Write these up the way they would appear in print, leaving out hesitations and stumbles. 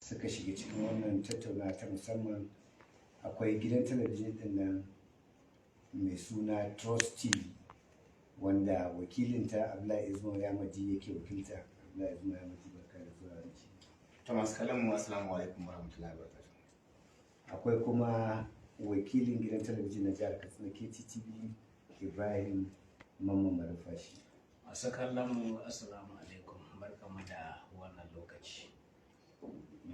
Suka shiga cikin wannan tattaunawa ta musamman, akwai gidan talabijin din nan mai suna Trust TV, wanda wakilinta Abdullahi Izmo Yamaji yake wakilta. Abdullahi Izmo Yamaji, barka da zuwa da shi. To, masu kallon mu, assalamu alaikum warahmatullahi wabarakatuh. Akwai kuma wakilin gidan talabijin na jihar Katsina, KTTV, Ibrahim Mamman Marufashi. Masu kallon mu, assalamu alaikum, barkamu da wannan lokaci.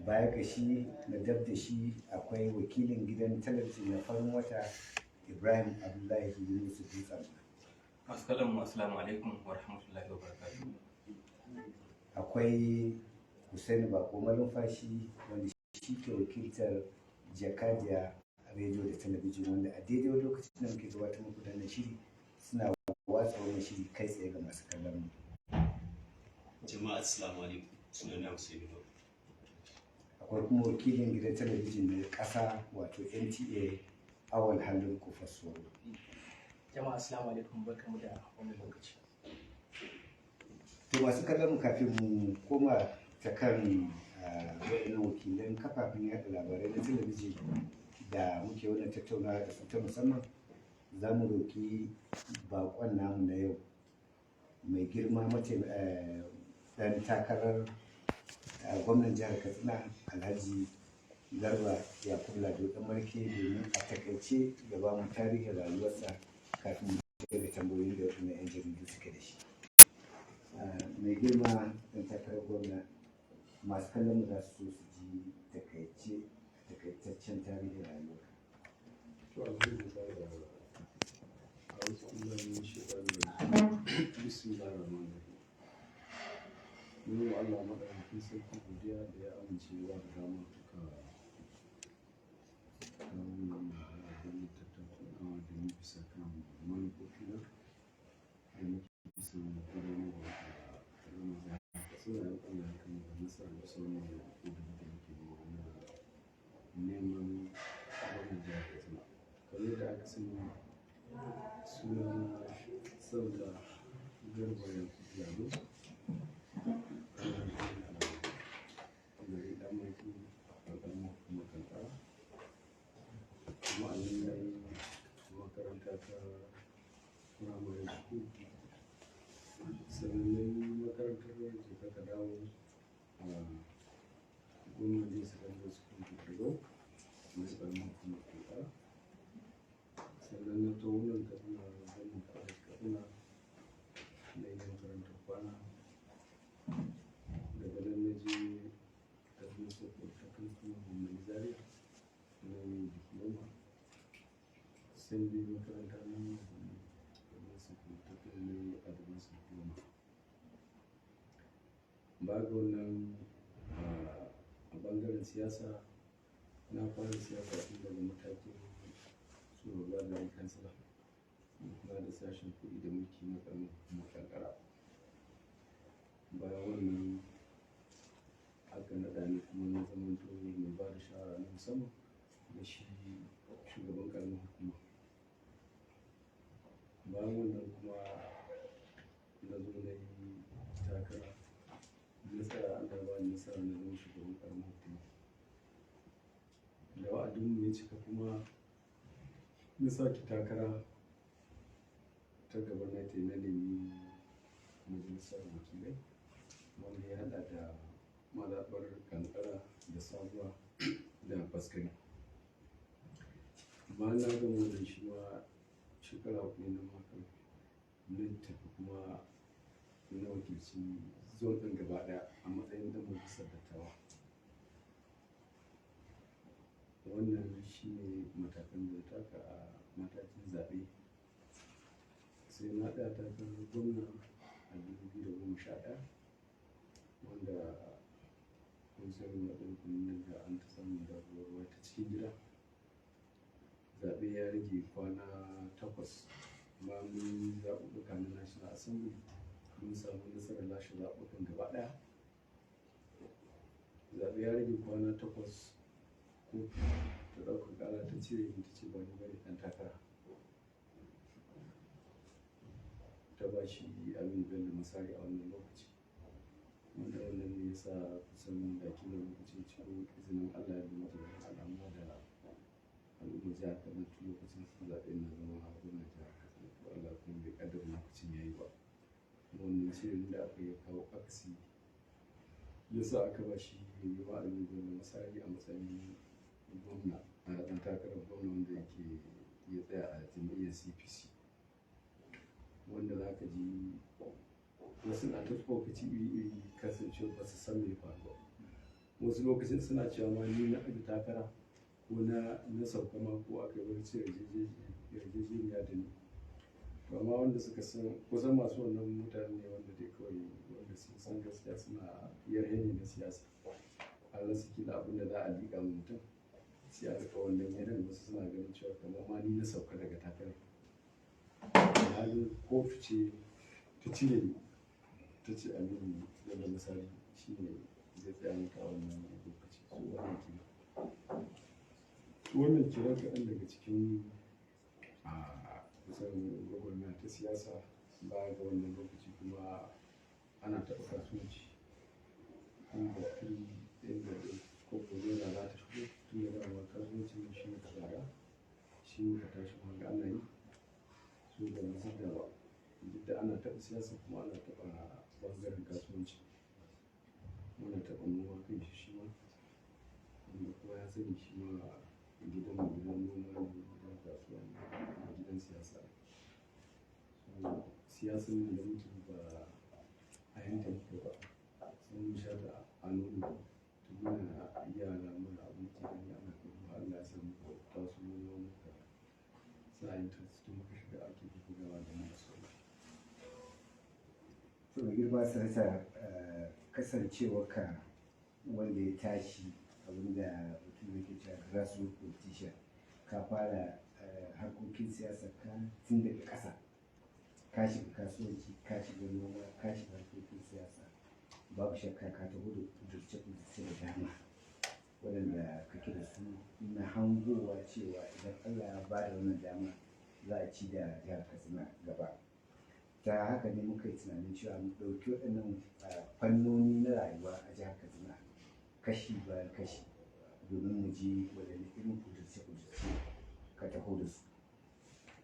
Baya ga shi, na dab da shi, akwai wakilin gidan talabijin na Farin Wata, Ibrahim Abdullahi Yunus Dutsen. Masu kallon mu, assalamu alaikum wa rahmatullahi wa barakatuh. Akwai Hussaini Bako Malumfashi, wanda shi ke wakiltar Jakadiya Rediyo da Talabijin, wanda a daidai wani lokacin da muke gabatar muku da wannan shiri suna watsa wannan shiri kai tsaye ga masu kallon mu. Jama'a, assalamu alaikum. Sunana Hussein Bako. Akwai kuma wakilin gidan talabijin na ƙasa, wato NTA, Awal Halin Kofar Soro. Jama'a, assalamu alaikum, barkamu da wannan lokaci. To, masu kallon mu, kafin mu koma ta kan waɗannan wakilan kafafen yaɗa labarai na talabijin da muke wannan tattaunawa da su ta musamman, za mu roƙi baƙon namu na yau, mai girma ɗan takarar gwamnan jihar Katsina, Alhaji Garba Yakubu Lado Ɗan Marke, domin a takaice ya ba mu tarihin rayuwarsa kafin mu da tambayoyin da waɗannan 'yan jaridu suke da shi. Mai girma ɗan takarar gwamna, masu kallon mu za su so su ji takaitaccen tarihin rayuwarka. To, alhamdulillah. A'udhu billahi minash shaitanir rajim. Bismillahir rahmanir rahim. Mun yi wa Allah maɗaukakin sarki godiya da ya amince ya ba da dama muka kawo wannan magana domin tattaunawa da ni bisa kan manufofina da muke son gudanarwa a ƙaramar jihar Katsina in Allah ya kai mu ga nasara bisa wannan ƙuduri da muke nema na neman gwamnan jihar Katsina. Kamar yadda aka sani, sunana Sauda Garba Yakubu Lado. An haife ni a garin Ɗanmarke a ƙaramar hukumar Kankara. Kuma a nan na yi makaranta ta primary school. Sannan na yi makarantar jeka ka dawo a Government Day Secondary School Kikirgau na ƙaramar hukumar Kankara. Sannan na taho nan Katsina, Government College Katsina, na yi makarantar kwana. Daga nan na je Katsina State Polytechnic Gombe Zaria, na yi diploma. Sai dai makaranta na Katsina State Polytechnic, na yi advanced diploma. Baya ga wannan, a ɓangaren siyasa, na fara siyasa tun daga matakin supervisory kansila mai kula da sashen kuɗi da mulki na ƙaramar hukumar Kankara. Bayan wannan aka naɗa ni kuma na zamanto mai ba da shawara na musamman ga shi shugaban ƙaramar hukuma. Bayan wannan kuma na zo na yi takara, na tsaya, Allah ya bani nasara, na zama shugaban ƙaramar hukuma. Da wa'adinmu ya cika kuma na sake takara ta gaba, na tafi na nemi majalisar wakilai, wanda ya haɗa da mazaɓar Kankara da Sabuwa da Faskari. Bayan na gama wannan shi ma shekara 4 ne na maka, na tafi kuma na wakilci zone ɗin gaba ɗaya a matsayin ɗan majalisar dattawa. Wannan shi ne matakan da na taka a matakin zaɓe. Sai na tsaya takarar gwamna a 2011, wanda kun sani matsayin kun da an ta samun damuwar ta cikin gida. Zaɓe ya rage kwana 8. Bayan mun yi zaɓuɓɓuka na National Assembly, mun samu nasarar lashe zaɓuɓɓukan gaba ɗaya. Zaɓe ya rage kwana 8, kotu ta ɗaukaka ƙara ta cire ni, ta ce ba ni bane ɗan takara. Ta ba shi Aminu Bello Masari a wannan lokaci. Wanda wannan ne ya sa kusan da kila lokacin cikin izinin Allah ya muke ganin alamu da al'ummar jihar Katsina tun lokacin sun zaɓe na zama gwamnan jihar Katsina. To Allah kuma bai ƙaddara lokacin ya yi ba. Wannan shirin da aka yi kawo akasi ya sa aka ba shi mai girma Aminu Bello Masari a matsayin gwamna, a ɗan takarar gwamna wanda yake ya tsaya a jam'iyyar CPC. Wanda za ka ji wasu na ta tsokaci iri-iri, kasancewa ba su san me faru ba. Wasu lokacin suna cewa ma ni na aji takara ko na sauka ma ko aka yi wani yarjejeniya da ni. To amma wanda suka san kusan masu wannan mutane ne wanda dai kawai wanda sun san gaskiya suna yarjejeniya na siyasa. An rasa kila abin da za a liƙa ma mutum sai a riƙa wannan yanayin, wasu suna ganin cewa kamar ma ni na sauka daga takarar. Alhalin kotu ce ta cire ni, ta ce Aminu Bello Masari shi ne zai tsaya mata a wannan lokaci. So wannan kenan. Wannan kenan kaɗan daga cikin kusan gwagwarmaya ta siyasa. Baya ga wannan lokaci kuma ana taɓa kasuwanci. Industry inda ko naira za ta shigo, tun da dama kasuwancin nan shi muka gada, shi muka tashi muka ga ana yi. So ba mu zubda ba. Duk da ana taɓa siyasa kuma ana taɓa ɓangaren kasuwanci. Muna taɓa noma kan shi shi ma. Wanda kowa ya sani shi ma gidan mu gidan noma ne, gidan kasuwa ne, gidan siyasa ne. So siyasan nan da muke ba a yanda muke ba. Sai mun sha ta a nono tun muna yara muna abin ke gani ana kallo har Allah ya sa muka taso noma muka sa interest tun muka shiga ake bugawa da mu da sauransu. To, mai girma sanata, kasancewarka wanda ya tashi abinda mutum yake cewa grassroots politician, ka fara harkokin siyasa ka tun daga ƙasa, ka shiga kasuwanci, ka shiga noma, ka shiga harkokin siyasa. Babu shakka ka taho da ƙudurce-ƙudurce da dama waɗanda kake da su na hangowa cewa idan Allah ya ba da wannan dama za a ci da jihar Katsina gaba. Ta haka ne muka yi tunanin cewa mu ɗauki waɗannan fannoni na rayuwa a jihar Katsina kashi bayan kashi domin mu ji waɗanne irin ƙudurce-ƙudurce ka taho da su.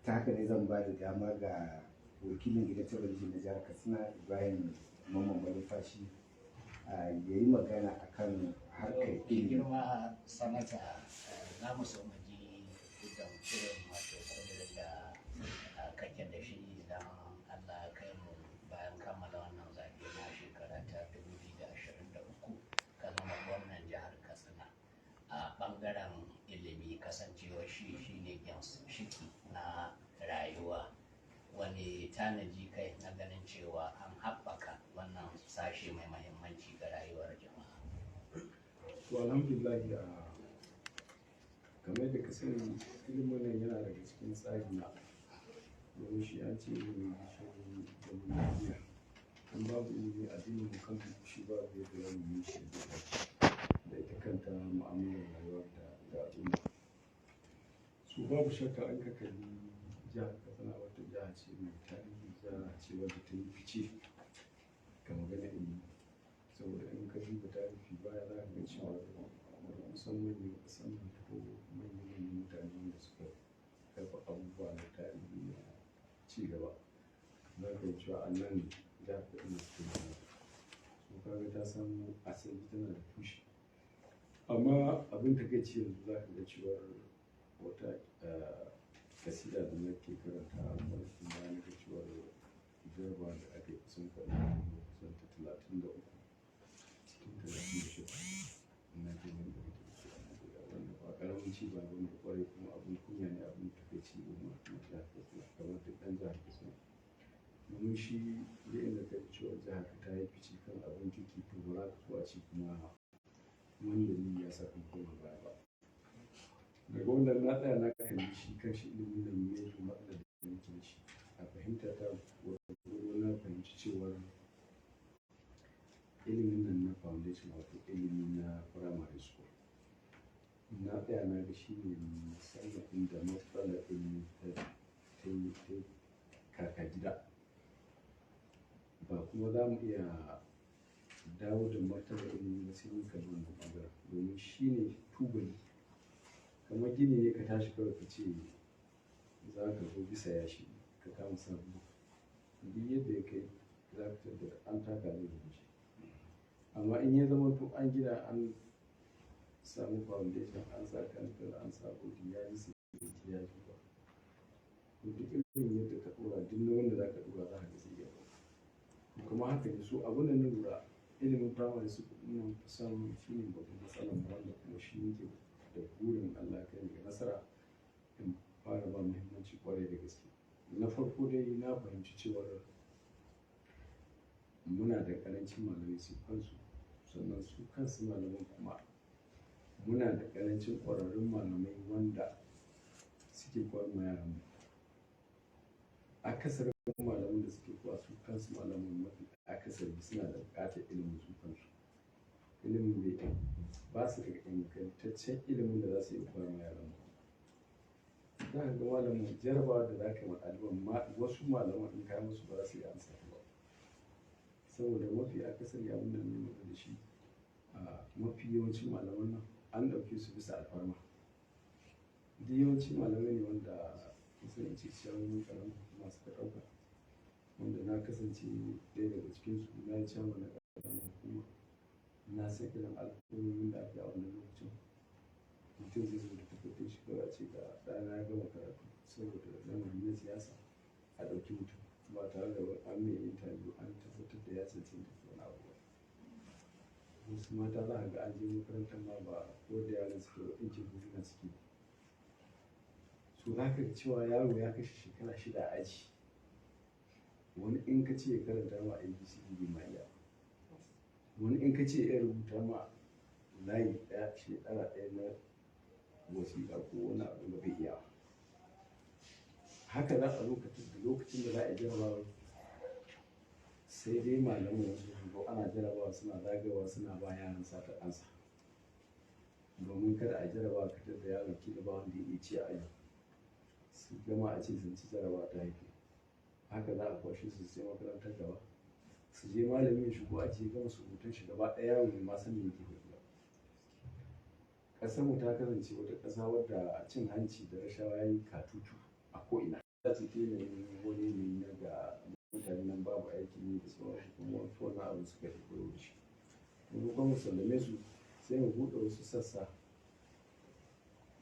Ta haka ne zan ba da dama ga wakilin gidan talabijin na jihar Katsina, Ibrahim Mamman Malumfashi, ya yi magana akan harkar Mai ilimi. girma sanata, za mu so mu ji idan irin wato kudirin da kake da shi idan Allah ya kai mu bayan kammala wannan zaɓe na shekara ta 2023 ka zama gwamnan jihar Katsina a ɓangaren ilimi, kasancewa shi shine ginshiki na rayuwa. Wani tanaji kai na ganin cewa an haɓaka wannan sashe mai mahimmanci ga rayuwar jama'a? To alhamdulillah, kamar yadda ka sani, ilimin nan yana daga cikin tsari na, domin shi an ce ilimi gishirin zaman lafiya. In babu ilimi, addinin mu kanmu shi babu yadda za mu yi shi da ita kanta mu'amalar rayuwar da al'umma. So babu shakka in ka kalli jihar Katsina, wata jiha ce mai tarihi, jiha ce wadda ta yi fice ga maganar ilimi. Saboda in ka duba tarihi baya, za ka ga cewa kusan manyan ƙasar nan ko manyan mutane wanda suka kafa abubuwa na tarihi na ci gaba, za ka yi cewa a nan jihar Katsina suke zama. So ka ga ta samo asali, tana da tushe. Amma abin takaici, yanzu za ka ga cewar wata kasida da nake karanta a kwanakin baya, na ga cewar jarabawa da aka yi kusan kwanan kusan ta 33 cikin 36 na jinin da ita ce a Najeriya, wanda ba ƙaramin ci ba wanda ƙwarai, kuma abin kunya ne, abin takaici ne ma na jihar Katsina, kamar duk ɗan jihar Katsina. Domin shi duk inda ka ji cewa jihar ka ta yi fice kan abin kirki, to ba za ka so a ce kuma wani dalili ya sa kun koma baya ba. Daga wannan na tsaya na kalli shi kan shi ilimin nan, me yake matsalar da muke da shi. A fahimta ta gwargwado, na fahimci cewar ilimin nan na foundation, wato ilimi na primary school, na tsaya na ga shi ne musamman inda matsalar ilimi ta yi kaka gida. Ba kuma za mu iya dawo da martaba ilimi ba sai mun kalli wannan ɓangaren, domin shi ne tubali. Kamar gini ne ka tashi kawai ka ce za ka zo bisa yashi ka kama sabo, duk yadda ya kai za ka tabbata an taka zai rushe. Amma in ya zama to an gina, an samu foundation, an sa kankare, an sa kudi, ya ji siminti, ya ji ba, to duk irin yadda ka ɗora, duk nauyin da za ka ɗora, za ka ga zai iya ɗauka. Kuma haka ne su abun da na lura, ilimin primary su nan kusan shi ne babban matsalar mu, wanda kuma shi muke da burin Allah kai ga nasara in fara ba muhimmanci kwarai da gaske. Na farko dai, na fahimci cewar muna da karancin malamai su kansu, sannan su kansu malaman kuma muna da karancin ƙwararrun malamai wanda suke koyar ma yaran mu. Akasarin malaman da suke koya, su kansu malaman mafi akasari suna da buƙatar ilimin su kansu. Ilimin bai ba su da ingantaccen ilimin da za su iya koyar ma yaran mu. Za ka ga malamin jarabawa da za ka yi ma ɗaliban ma, wasu malaman in kai musu ba za su iya amsa ta ba, saboda mafi akasari abin da na lura da shi, a mafi yawancin malaman nan an ɗauke su bisa alfarma. Duk yawancin malamai ne wanda kusan in ce ciyamomin ƙaramin hukuma suka ɗauka, wanda na kasance ɗaya daga cikinsu. Na yi ciyaman na ƙaramin hukuma, na san irin alfarmomin da aka yi a wannan lokacin. Mutum zai zo da takardun shi kawai, a ce ga ɗana ya gama karatu, saboda lamari na siyasa a ɗauki mutum ba tare da an mai interview an tabbatar da ya cancanta ko wani abu ba. Wasu mata za a ga an je makarantar ma ba ko da yaran suke ba, ɗinkin huluna suke. So za ka ga cewa yaro ya kashe shekara 6 a aji, wani in ka ce ya karanta ma ABCD bai ma iya, wani in ka ce ya rubuta ma layi ɗaya, shekara ɗaya na wasiƙa ko wani abu da bai iya. Haka za a lokacin da za a yi jarabawa, sai dai malaman wasu su zo ana jarabawa suna zagawa suna ba yaran sata ansa, domin kada a jarabawa ka da yaron kila ba wanda ya iya ci a aji, su gama a ce sun ci jarabawa ta haife. Haka za a kwashe su sai makarantar gaba su je, malamin ya shigo aji ya gama surutun shi gaba ɗaya, yaro bai ma san me yake faɗi ba. Ƙasar mu ta kasance wata ƙasa wadda cin hanci da rashawa ya yi katutu a ko'ina. Za ta yanayin wani yanayi na ga mutane nan babu aikin yi da sauransu, kuma wasu wannan abin suka fi koyo da shi. Maimakon mu sallame su, sai mu buɗe wasu sassa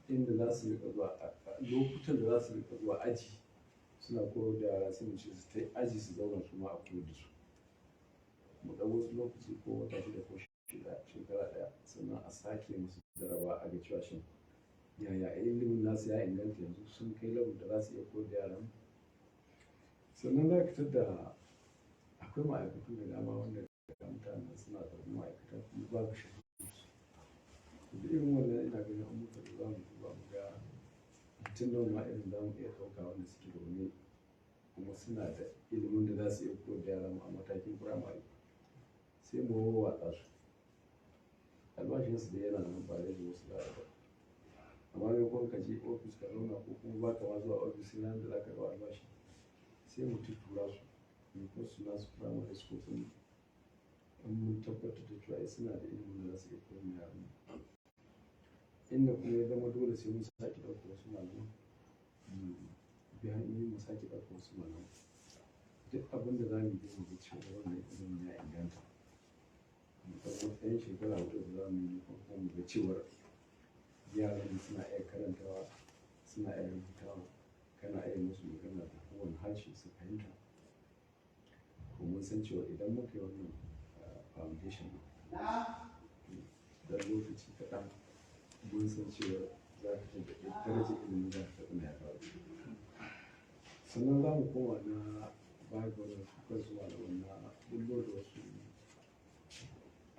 inda za su riƙa zuwa, a lokutan da za su riƙa zuwa aji suna koyar da yara, sai mu ce su tai aji su zauna su ma a koyar da su. Mu ɗau wasu lokaci, ko wata 6 ko shekara ɗaya, sannan a sake musu jarabawa a ga cewa shin yaya ilimin nasu ya inganta, yanzu sun kai level da za su iya koyar da yaran. Sannan za ka tadda akwai ma'aikatu da dama wanda ga mutanen suna zaune ma'aikata kuma babu shiga su. Da irin wannan ina ganin in muka zo za mu duba mu ga mutum nawa ma irin za mu iya ɗauka wanda suke zaune kuma suna da ilimin da za su iya koyar da yaran a matakin firamare, sai mu wawwatsa su. Albashinsu dai yana nan, ba rage wasu za a yi ba, amma maimakon ka je ofis ka zauna ko kuma ba ka ma zuwa ofis sai ranar da za ka ɗau albashi, sai mu tuttura su mu kai su nasu primary school ɗin, in mun tabbatar da cewa suna da ilimin da za su iya koyar da yaran. Inda kuma ya zama dole sai mun sake ɗaukar wasu malaman, mu bi hanyoyi mu sake ɗaukar wasu malaman. Duk abin da za mu yi mu ga cewa wannan ilimin ya inganta. Mu ɗau matsayin shekara 4 da za mu yi ko kuma mu ga cewar yaran suna iya karantawa, suna iya rubutawa, kana iya musu magana da kowane harshe su fahimta. To mun san cewa idan muka yi wannan foundation ɗin, dan lokaci kaɗan mun san cewa za ka ga darajar ilimin za ka taɓa ya kawo. Sannan za mu koma na baya ga wannan, su kansu malaman na ɓullo da wasu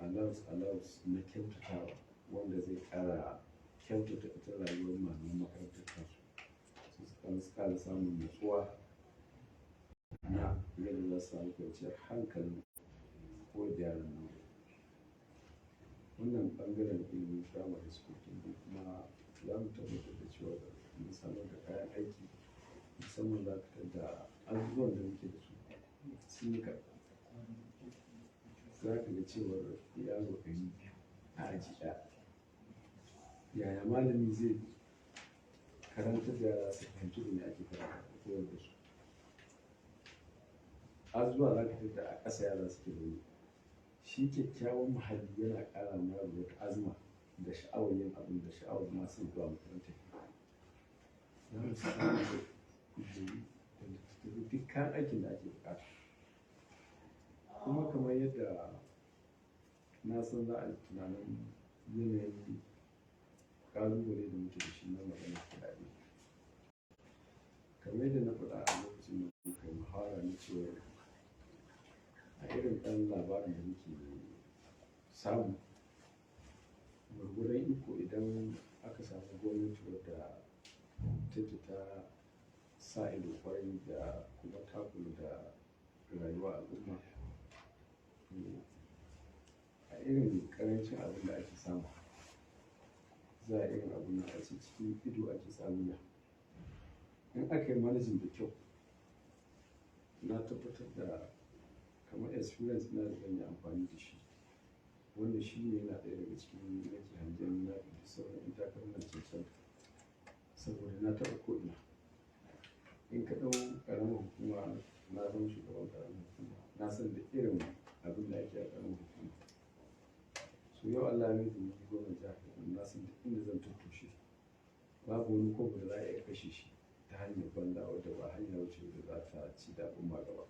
allowance allowance na kyautatawa wanda zai ƙara kyautata ita rayuwar malaman makarantar kansu, su ƙara samun natsuwa na yadda za su samu kwanciyar hankalin koyar da yaran nan. Wannan ɓangaren ilimin primary school kenan. Kuma za mu tabbatar da cewa mun samar da kayan aiki, musamman za ka tadda azuzuwan da muke da su sun yi kaɗan. Za ka ga cewar yaro 200 a aji ɗaya. Yaya malami zai karantar da yara su fahimci da me ake karanta koyar da su? Har zuwa za ka tarar a ƙasa yara suke zaune. Shi kyakkyawan muhalli yana ƙara ma yaro wata azuma da sha'awar yin abin da sha'awar ma son zuwa makarantar. Za mu samar da kujeru da littattafai, duk kayan aikin da ake buƙata. Kuma kamar yadda na san za a yi tunanin yanayin ƙalubale da muke da shi na maganar kuɗaɗe. Kamar yadda na faɗa a lokacin da muka yi muhawara na cewar a irin ɗan labarin da muke samu, gwargwadon iko idan aka samu gwamnati wadda take ta sa ido ƙwarai da kuma ta kula da rayuwar al'umma, to a irin ƙarancin abin da ake samu, za a irin abun nan a ce cikin ido ake tsamiya. In aka yi managing da kyau, na tabbatar da kamar experience na da zan yi amfani da shi, wanda shi ne yana ɗaya daga cikin nake hangen na fi sauran 'yan takarar nan cancanta, saboda na taɓa ko'ina. In ka ɗau ƙaramar hukuma, na zama shugaban ƙaramar hukuma, na san da irin abin da ake a ƙaramar hukuma. So yau Allah ya mai da ni gwamnan jihar Kaduna, na san duk inda zan tattoshe. Babu wani kwabo da za a iya kashe shi ta hanyar banza wadda ba hanya wuce da za ta ci da al'umma gaba.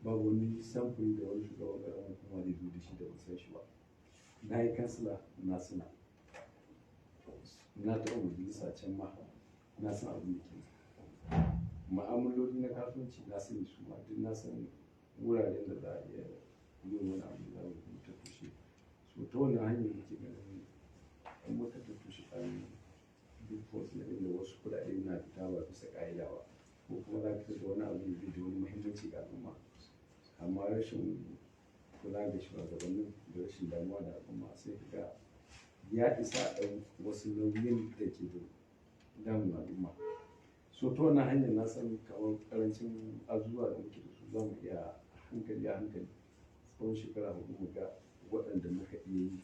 Babu wani samfuri da wani shugaban ƙaramar hukuma zai zo da shi da ban san shi ba. Na yi kansila, na sani. Na taɓa majalisa can ma, na san abin da ke nan. Ma'amaloli na kasuwanci na sani su ma, duk na san wuraren da za a iya yin wani abu da za mu tattoshe. So ta wannan hanyar nake ganin in muka tattoshe ɗan loopholes na inda wasu kuɗaɗe na fita ba bisa ƙa'ida ba, ko kuma za ka da wani abu da bai da wani muhimmanci ga al'umma. Amma rashin kula da shugabannin da rashin damuwa da al'umma sai ka ga ya isa a ɗau wasu nauyin da ke da damun al'umma. So ta wannan hanyar na san kamar ƙarancin azuzuwa da muke da su za mu iya a hankali a hankali tsawon shekara 4 mu ga waɗanda muka iya yi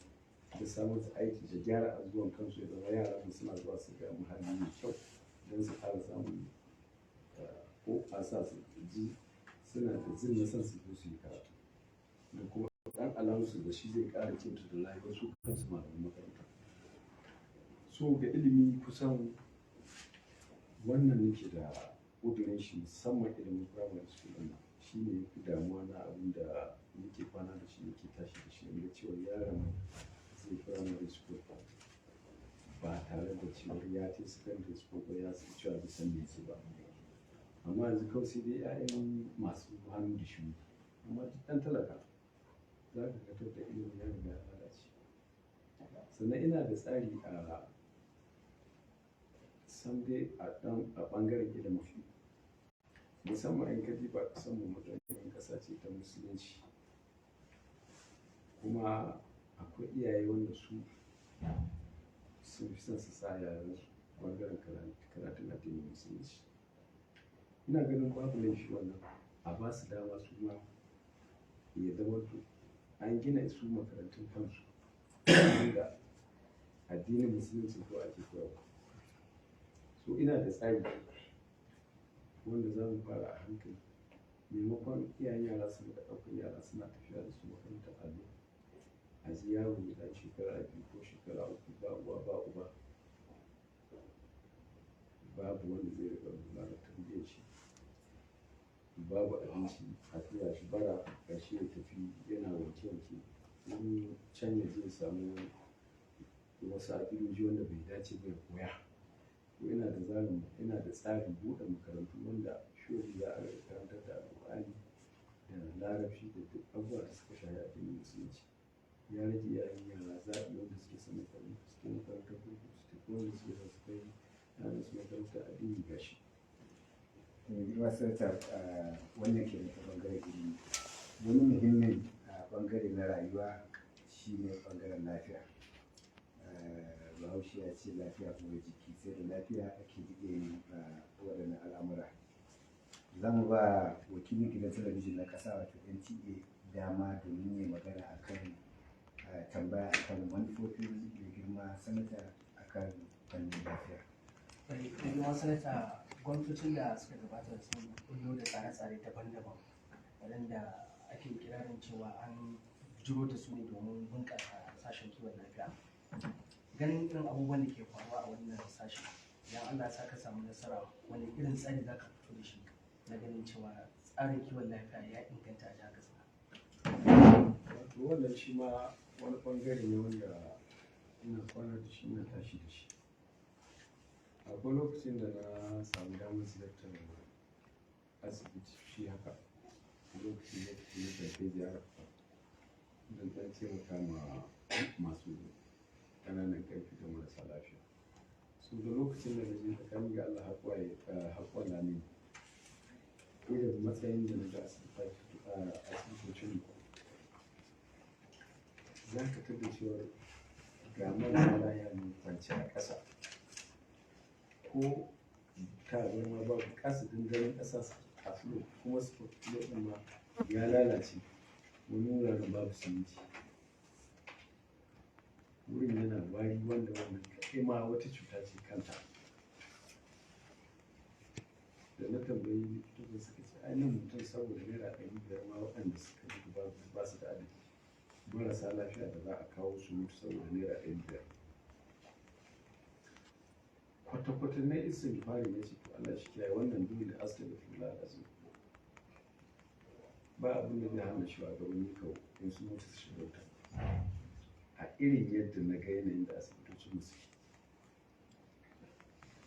da samun su aiki da gyara azuzuwan kansu ya zama yaran mu suna zuwa su ga muhalli mai kyau don su ƙara samun ko a sa su ji suna da jin na son su zo su yi karatu. Da kuma ɗan alamunsu da shi zai ƙara kyautata rayuwar su kansu malaman makaranta. So ga ilimi kusan wannan nake da ƙudurin shi, musamman ilimin primary school ɗin nan. Shi ne yafi damuwa na, abin da nake kwana da shi nake tashi da shi, in ga cewa yaron zai primary school ba tare da cewar ya je secondary school ba ya san cewa bai san me yake ba. Amma yanzu kawai sai dai 'ya'yan masu hannu da shuni. Amma duk ɗan talaka za ka ga da ilimi ya riga ya lalace. Sannan ina da tsari a san dai a ɗan a ɓangaren ilimin. Musamman in ka diba ƙasar mu matsayin ƙasa ce ta musulunci. Kuma akwai iyaye wanda su sun fi son su sa yaransu ɓangaren karatun addinin musulunci. Ina ganin babu laifi wannan a ba su dama su ma ya zamanto an gina su makarantun kansu wanda addinin musulunci kawai ake koyarwa. So ina da tsari wanda za mu fara a hankali. Maimakon iyayen yara su riƙa ɗaukar yara suna tafiya da su makarantar allo. A ji yaro ɗan shekara 2 ko shekara 3 ba uwa ba uba. Babu wanda zai riƙa lura da tarbiyyar shi. Babu abinci, a tura shi bara ƙarshe ya tafi yana wanke wanke. In can ya je ya samu wasu aƙidoji wanda bai dace ba ya koya. To ina da tsarin, ina da tsarin buɗe makarantu wanda surely za a riƙa karantar da Alqur'ani da Larabci da duk abubuwa da suka shafi addinin musulunci. Ya rage iyayen yara zaɓi, wanda suke son makarantu su tafi makarantar boko su tafi, wanda suke son su kai yaran su makarantar addini gashi. Mai girma sanata, wannan ke ta ɓangaren ilimi. Wani muhimmin ɓangare na rayuwa shine ɓangaren lafiya. Bahaushe ya ce lafiya uwar jiki, sai da lafiya ake iya yin waɗannan al'amura. Za mu ba wakilin gidan talabijin na ƙasa wato NTA dama domin ya magana akan tambaya akan manufofin mai girma sanata akan fannin lafiya. Mai girma sanata, gwamnatocin da suka gabata sun bullo da tsare-tsare daban-daban waɗanda ake kirarin cewa an bujiro da su ne domin bunƙasa sashen kiwon lafiya. Ganin irin abubuwan da ke faruwa a wannan sashen, idan Allah ya sa ka samu nasara, wani irin tsari za ka fito da shi na ganin cewa tsarin kiwon lafiya ya inganta a jihar Katsina? Wato wannan shi ma wani bangare ne wanda ina kwana da shi, ina tashi da shi. Akwai lokacin da na samu damar ziyartar asibiti shi haka, lokacin da na kai ziyara don ɗan taimaka ma masu ƙananan ƙarfi da marasa lafiya. Su da lokacin da na je, tsakanin ga Allah, haƙuwa na ne irin matsayin da na ga asibitocin, za ka tada cewa ga marasa lafiya ne kwance a ƙasa, ko tabarma babu, ƙasa dandamin ƙasa a floor, kuma su floor ɗin ma ya lalace, wani wuraren babu siminti, wurin yana wari, wanda wannan kaɗai ma wata cuta ce kanta. Da na tambayi likitocin, suka ce ai nan mutum saboda ₦500 ma waɗanda suka mutu ba su da adadi, marasa lafiya da za a kawo su mutu saboda ₦500. Kwata-kwata na istighfari na ce, to Allah shi kiyaye, wannan dole, astaghfirullah azim, ba abin da zai hana shugabanni kawo in su mutu su shiga wuta a irin yadda na ga yanayin da asibitocin mu suke.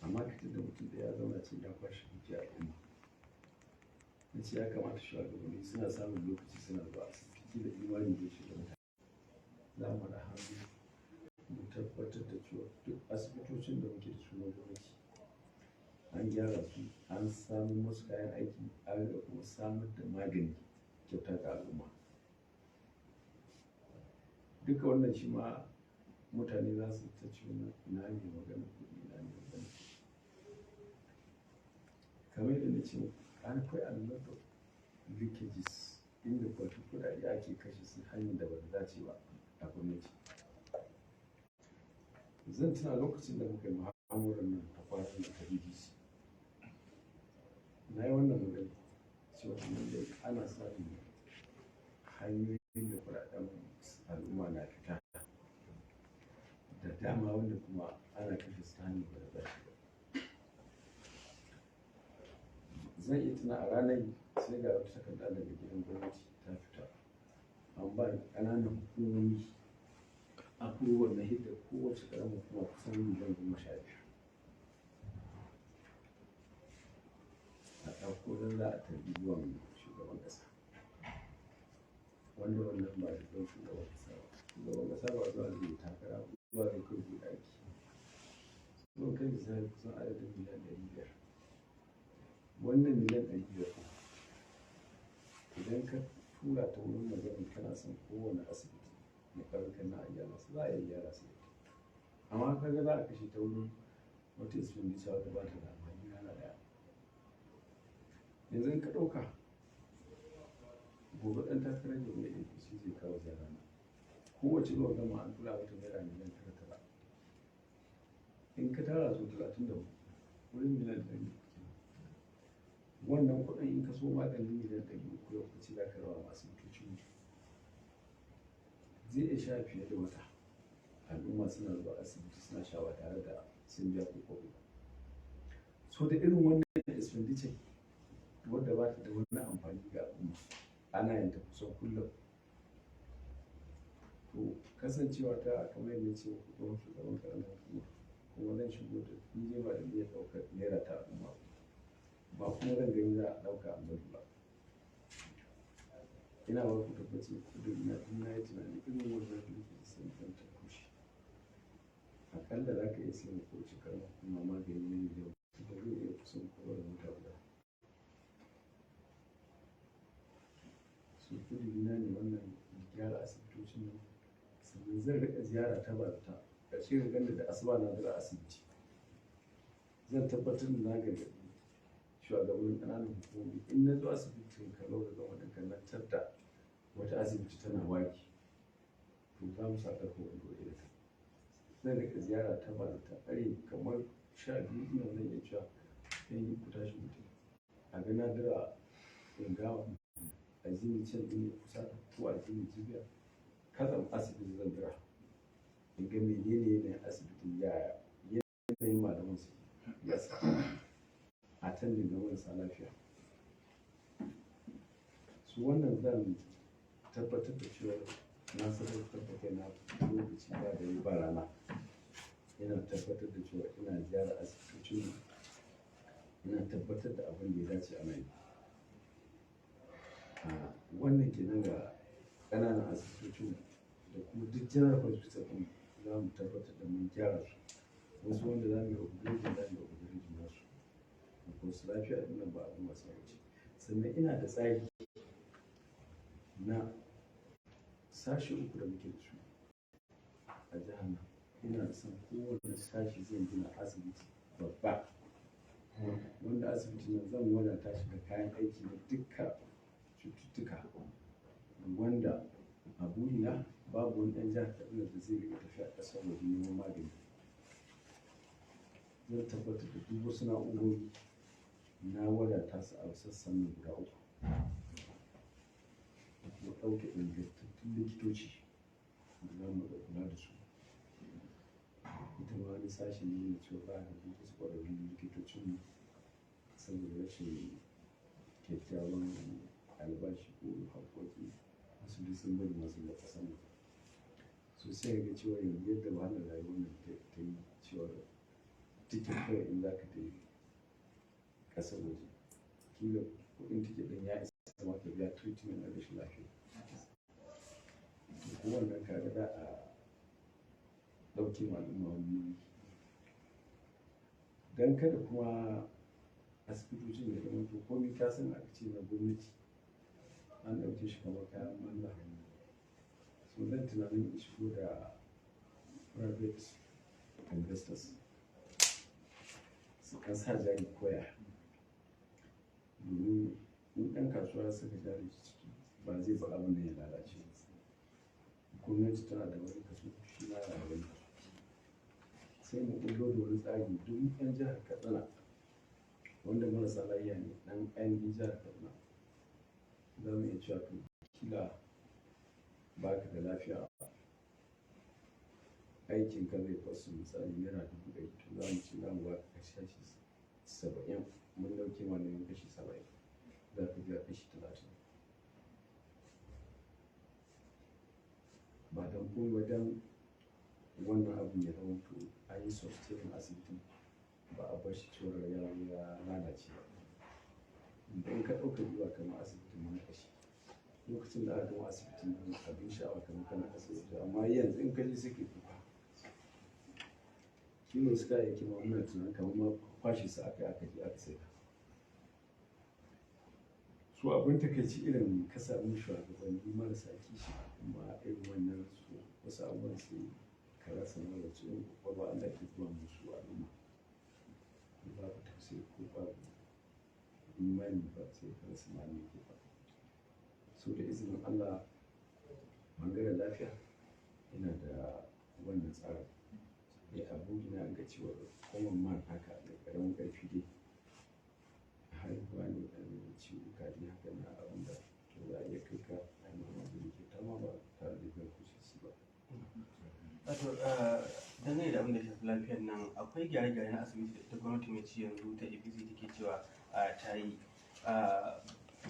Amma ka da mutum da ya zauna can ya kwashe dukiya al'umma. Na ce ya kamata shugabanni suna samun lokaci suna zuwa asibiti, kila imani zai shiga mutane. Za mu da hannu mu tabbatar da cewa duk asibitocin da muke da su na gwamnati an gyara su, an samu musu kayan aiki, an riƙa kuma samar da magani kyauta ga al'umma. Duka wannan shi ma mutane za su ta ce na ne magana kuɗi, na ne magana kuɗi. Kamar yadda na ce, akwai a lot of leakages inda kwato kuɗaɗe ake kashe su hanyar da ba ta dace ba a gwamnati. Zan tuna lokacin da muka yi muhawarar nan ta kwanan nan ta BBC, na yi wannan magana cewa lallai ana samun hanyoyin da kuɗaɗen al'umma na fita da dama, wanda kuma ana kashe su ta hanyar da ba ta dace ba. Zan iya tuna a ranar sai ga wata takarda daga gidan gwamnati ta fita, an ba ƙananan hukumomi approval na hidda kowace ƙaramar hukuma kusan miliyan 12 a ɗauko don za a tarbi zuwan shugaban ƙasa, wanda wannan ba da don shugaban ƙasa ba. Shugaban ƙasa ba zuwa zai yi takara ba, zuwa zai kai buɗe aiki. Sun kai misali kusan adadin miliyan 500. Wannan miliyan 500 ɗin, idan ka tura ta wurin magana kana son kowane asibiti na ƙauyukan na a gyara su, za a iya gyara su. Amma kaga za a kashe ta wurin wata expenditure wadda ba ta da amfani rana ɗaya. Yanzu in ka ɗauka, gobe ɗan takarar jam'iyyar APC zai kawo ziyara nan, kowace zuwa gama an tura mata ₦9 miliyan. In ka tara su 34, wurin miliyan 300 kenan. Wannan kuɗin, in ka so maganin miliyan 300 yau ka ce za ka raba ma asibitocin, zai iya sha fiye da wata, al'umma suna zuwa asibiti suna sha ba tare da sun biya ko kwabo ba. So da irin wannan expenditure wadda ba ta da wani amfani ga al'umma ana yin ta kusan kullum. To kasancewa ta, kamar yadda na ce muku, tsohon shugaban ƙaramar hukuma, kuma zan shigo da ni dai ba da niyyar ɗaukar naira ta al'umma ba, ba kuma zan gani za a ɗauka an bari ba. Ina ba ku tabbaci kudin na, in na yi tunani irin wannan leakages sun ɗan toshe, aƙalla za ka iya sayan kowace ƙaramar hukuma magani na miliyan da zai iya kusan kowane mota guda. So kudurina ne wannan, gyara asibitocin nan. Sannan zan riƙa ziyara ta bazata, ƙarshe ka ganni da asuba na dira asibiti. Zan tabbatar da na gargaɗi shugabannin ƙananan hukumomi, in na zo asibitin Kalau da gama daga nan da Wata asibiti tana waki, to za mu sa ƙarfin wando irin ta. Zan rika ziyara ta ba ta ƙare kamar 12 ina zan iya cewa ɗan yi ku tashi mutum a ga na dira in gawa a jini can ɗin kusa ko a jini Jibiya. Katsam asibiti zan dira in ga menene yanayin asibitin, ya yanayin malaman su, ya suke attending ga marasa lafiya. Su wannan zan tabbatar da cewa na sadaukar da kaina lokaci ba dare ba rana, ina tabbatar da cewa ina ziyara asibitocin, ina tabbatar da abin da ya dace ana yi. Wannan kenan ga ƙananan asibitocin, da kuma duk general hospital ɗin za mu tabbatar da mun gyara su. Wasu wanda za mu yi upgrading, za mu yi upgrading nasu, because lafiya ɗin nan ba abin wasa ba ce. Sannan ina da tsari na sashe uku da muke da su a jihar nan. Ina da son kowane sashi zan gina asibiti babba, wanda asibitin nan zan wadata shi da kayan aiki na dukkan cututtuka, wanda a burina babu wani ɗan jihar Katsina da zai riƙa tafiya ƙasar waje neman magani. Zan tabbatar da duk wasu na'urori na wadata su a sassan nan guda uku, da kuma ɗauke ingantattun likitoci da za mu riƙa kula da su. Ita ma wani sashi ne na cewa za a ga duk wasu ƙwararrun likitocin, saboda rashin kyakkyawan albashi ko haƙƙoƙi, wasu duk sun bari masu da ƙasar nan. So sai ka ga cewa yanzu yadda wahalar rayuwar nan ta yi, cewa ticket kawai in za ka tafi ƙasar waje, kila kuɗin ticket ɗin ya isa ma ka biya treatment na rashin lafiya. To ko wannan ka ga za a ɗauke ma al'umma wani nauyi. Don kada kuma asibitocin ya zama to komai ka san aka ce na gwamnati an ɗauke shi kamar kayan banza. So zan tunanin in shigo da private investors su kan sa jari koya, domin in ɗan kasuwa ya saka jari ciki, ba zai bar abin da ya lalace ba. Gwamnati tana da wani kaso, shi ma yana da wani kaso. Sai mu ɓullo da wani tsari, duk ɗan jihar Katsina wanda marasa lafiya ne, ɗan ainihin jihar Katsina, za mu iya cewa to kila ba ka da lafiya, aikin ka zai kwasu misali ₦100,000, to za mu ce za mu ba ka 70%, mun ɗauke ma nauyin 70%, za ka biya 30%. Ba don komai ba, don wannan abun ya zama to an yi sustaining asibitin, ba a bar shi cewar ya zo ya lalace ba. Idan ka ɗauka zuwa kamar asibitin mu na ƙashi, lokacin da aka gama asibitin nan abin sha'awa kamar kana asibiti, amma yanzu in ka je sai kai kuka. Kila wasu kayayyaki ma muna tunanin kamar ma kwashe su aka yi aka je aka saida. Su abin takaici, irin ka samu shugabanni marasa kishi kuma irin wannan, su wasu abubuwan sai ka rasa ma wace irin ƙwaƙwalwa Allah ke zuba musu al'umma. Ko babu tausayi ko babu imani ba, sai ka rasa ma me ke faruwa. So da izinin Allah, bangaren lafiya ina da wannan tsarin. A burina in ga cewa common man haka mai ƙaramin ƙarfi dai, haihuwa ne, ɗan ciwuka dai haka na abun da to za a iya kai ka a yi ma magani kyauta ma ba tare da biyan ko sisi ba. Wato dangane da abin da ya shafi lafiyar nan, akwai gyare-gyare na asibiti da ita gwamnati mai ci yanzu ta APC take cewa ta yi.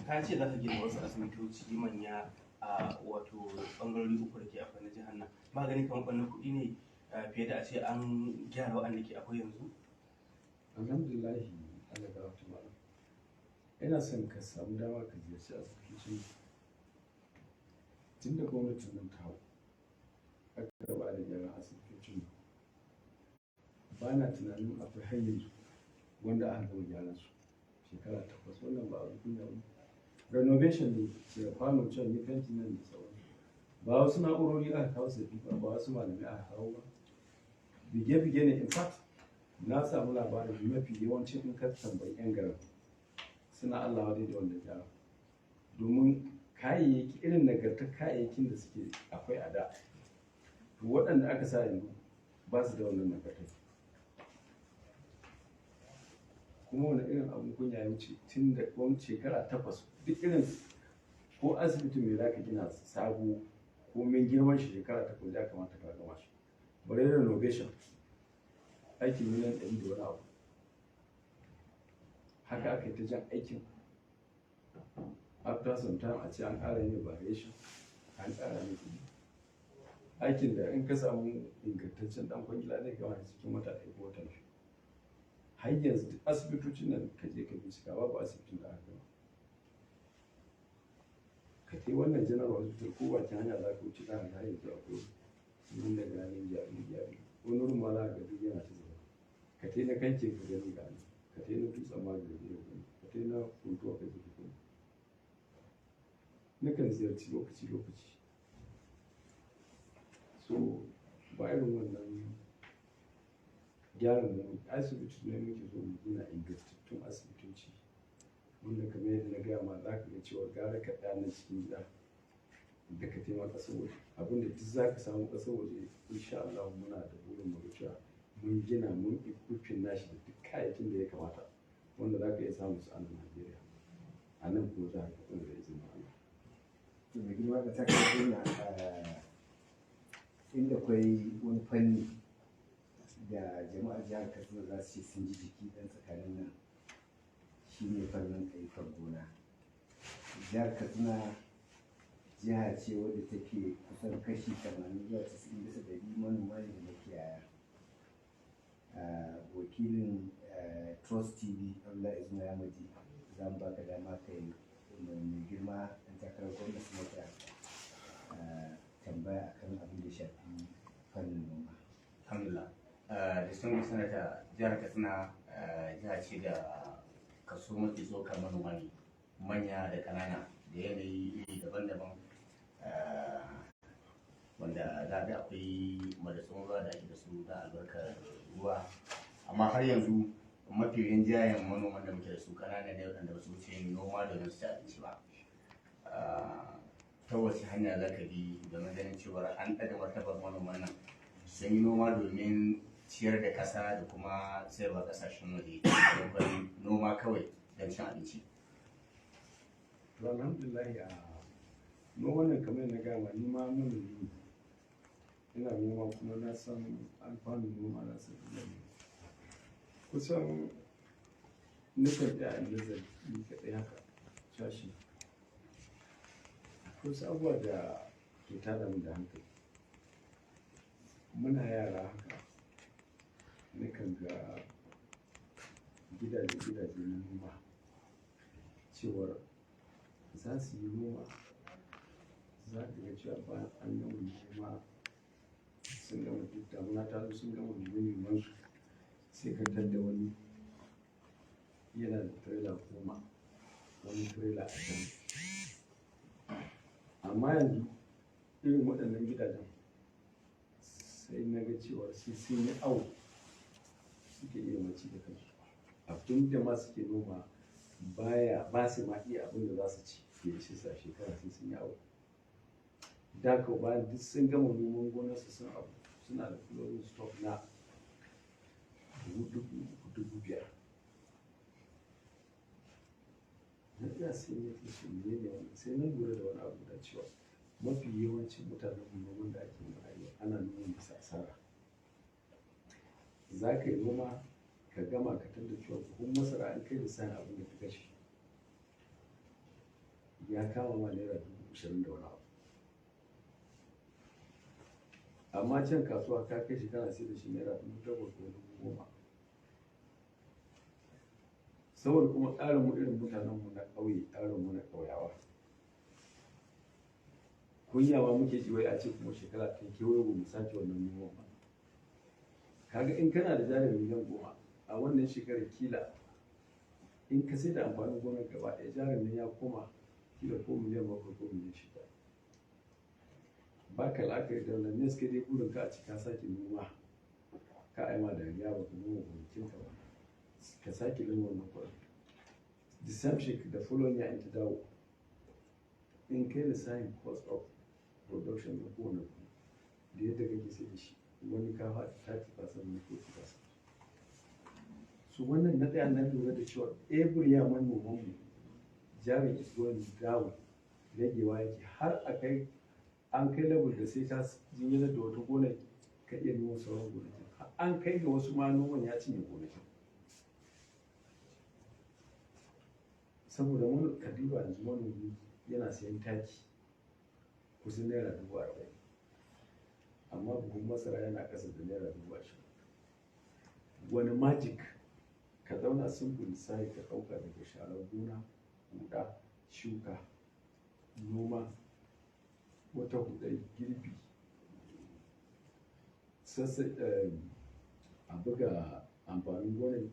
Ka ce za ka gina wasu asibitoci manya a wato ɓangarori uku da ke akwai na jihar nan. Ba ganin kamar ɓannan kuɗi ne fiye da a ce an gyara waɗanda ke akwai yanzu? Alhamdulillahi, Allah gafarta malam. Ina son ka samu dama ka ziyarci asibitocin tun da gwamnatin nan ta hau, aka ba da gyaran asibitocin. Ba na tunanin akwai har yanzu wanda aka gama gyaran su shekara 8. Wannan ba abu kunya ba. Renovation ne, cire kwano can, yi fenti nan da sauransu. Ba wasu na'urori aka kawo sabbi ba, ba wasu malamai aka kawo ba. Bige-bige ne. In fact, na samu labarin mafi yawancin in ka tambayi 'yan garin, suna Allah wadai da wannan gyaran. Domin Kayayyaki irin nagartar kayayyakin da suke akwai a da, to waɗanda aka sa yanzu ba su da wannan nagartar. Kuma wani irin abin kunya ya wuce tun da wani shekara 8, duk irin ko asibiti mai za ka gina sabo ko min girman shi, shekara 8 ya kamata ka gama shi. Bare renovation, aikin miliyan 100 da wani abu, haka aka yi ta jan aikin. After some time a ce an ƙara yin variation, an ƙara yin kuɗi. Aikin da in ka samu ingantaccen ɗan kwangila zai gama shi cikin wata 1 ko wata 2. Har yanzu duk asibitocin nan ka je ka bincika, babu asibitin da aka gama. Ka kai wannan General Hospital ko bakin hanya za ka wuce, za ka ga har yanzu akwai nan da ganin gyare gyare. Wani wurin ma za ka ga duk yana ta zuba. Ka tai na Kanke ka gani ga nan, ka tai na Dutsen ma ka je ka gani, ka tai na Funtuwa ka je ka gani. Nakan ziyarci lokaci lokaci. So ba irin wannan gyaran mu asibiti ne muke so mu gina, ingantattun asibitoci wanda kamar yadda na gaya ma, za ka ga cewa gara ka tsaya nan cikin gida da ka taimaka ƙasar waje. Abinda duk za ka samu ƙasar waje, insha Allah muna da burin mu ga cewa mun gina, mun equipping nashi da duk kayayyakin da ya kamata wanda za ka iya samun su a nan Najeriya, a nan kuma jihar Katsina, da izinin Allah. To, mai girma da takarar gwamna, inda akwai wani fanni da jama'ar jihar Katsina za su ce sun ji jiki ɗan tsakanin nan, shine fannin ayyukan gona. Jihar Katsina jiha ce wadda take kusan kashi 80 zuwa 90% manoma ne da makiyaya. Wakilin Trust TV Abdullahi Izuna Yamaji, za mu baka dama ka yi mai girma ɗan takarar gwamna sanata tambaya akan abin da ya shafi fannin noma. Alhamdulillah. Distinguished Senator, jihar Katsina jiha ce da kaso mafi tsokar manoma ne, manya da ƙanana, da yanayi iri daban-daban, wanda za ga akwai madatsun ruwa da ake da su da albarkar ruwa, amma har yanzu mafi rinjayen manoman da muke da su ƙanana ne waɗanda ba su wuce yin noma domin su ci abinci ba. Ta wace hanya za ka bi domin ganin cewar an ɗaga martabar manoman nan sun yi noma domin ciyar da ƙasa da kuma sayarwa ƙasashen waje, maimakon noma kawai don cin abinci? To, alhamdulillah, a noman nan, kamar na gama, ni ma manomi ne, ina noma kuma na san alfanun noma, na san illar noma. Kusan nukan tsaya in nazari ni kaɗai haka shashi. Akwai wasu abubuwa da ke tada min da hankali. Muna yara haka nakan ga gidaje gidaje na noma, cewar za su yi noma, za ka ga cewa bayan an gama noma, sun gama, duk damuna ta zo, sun gama nome-nomensu, sai ka tadda wani yana da tirela 10, wani tirela 20. Amma yanzu irin waɗannan gidajen sai na ga cewa sai sun yi awo suke iya ma ci da kansu. Abin da ma suke noma baya ba su ma iya abin da za su ci ya ishe su a shekara, sai sun yi awo. Da kau bayan duk sun gama noman gonarsu, sun abu, suna da closing stock na buhu 3000, 5000. Na tsaya sai na ce, mene ne wannan? Sai na lura da wani abu da cewa mafi yawancin mutanen mu, noman da ake yi a arewa, ana noman bisa asara. Za ka yi noma ka gama, ka tadda cewa buhun masara an kai lissafin abin da ka kashe ya kama ma naira 20,000 da wani abu, amma can kasuwa ka kai shi kana sai da shi naira 8,000 ko 10,000. Saboda kuma tsarin mu, irin mutanen mu na ƙauye, tsarin mu na ƙauyawa, kunya ma muke ji wai a ce kuma shekara ta kewayo ba mu sake wannan noman ba. Kaga in kana da jarin miliyan 10 a wannan shekarar, kila in ka sai da amfanin gonar gaba ɗaya, jarin nan ya koma kila ko miliyan 7 ko miliyan 6. Ba ka la'akari da wannan ne, suka dai burin ka a ci ka sake noma, ka aima dariya ba ka noma gonakinka ba, ka sake noma wannan kuɗin the same shekara, the following year in ta dawo. In kai lissafin cost of production na kowane buhu da yadda kake sai da shi, wani ka faɗi 30% ne, 40%. So wannan na ɗaya, na lura da cewa every year manoman mu jarin is going down, ragewa yake, har a kai an kai level da sai ka jinginar da wata gonar ka iya noma sauran gonakin. Har an kai ga wasu ma noman ya cinye gonakin. Saboda mun ka duba yanzu, manomi yana sayan taki kusan ₦40,000, amma buhun masara yana ƙasa da ₦20,000. Wani magic? Ka zauna simple lissafi, ka ɗauka daga sharar gona, huɗa, shuka, noma, wata huɗar, girbi, sassa, a buga amfanin gonar,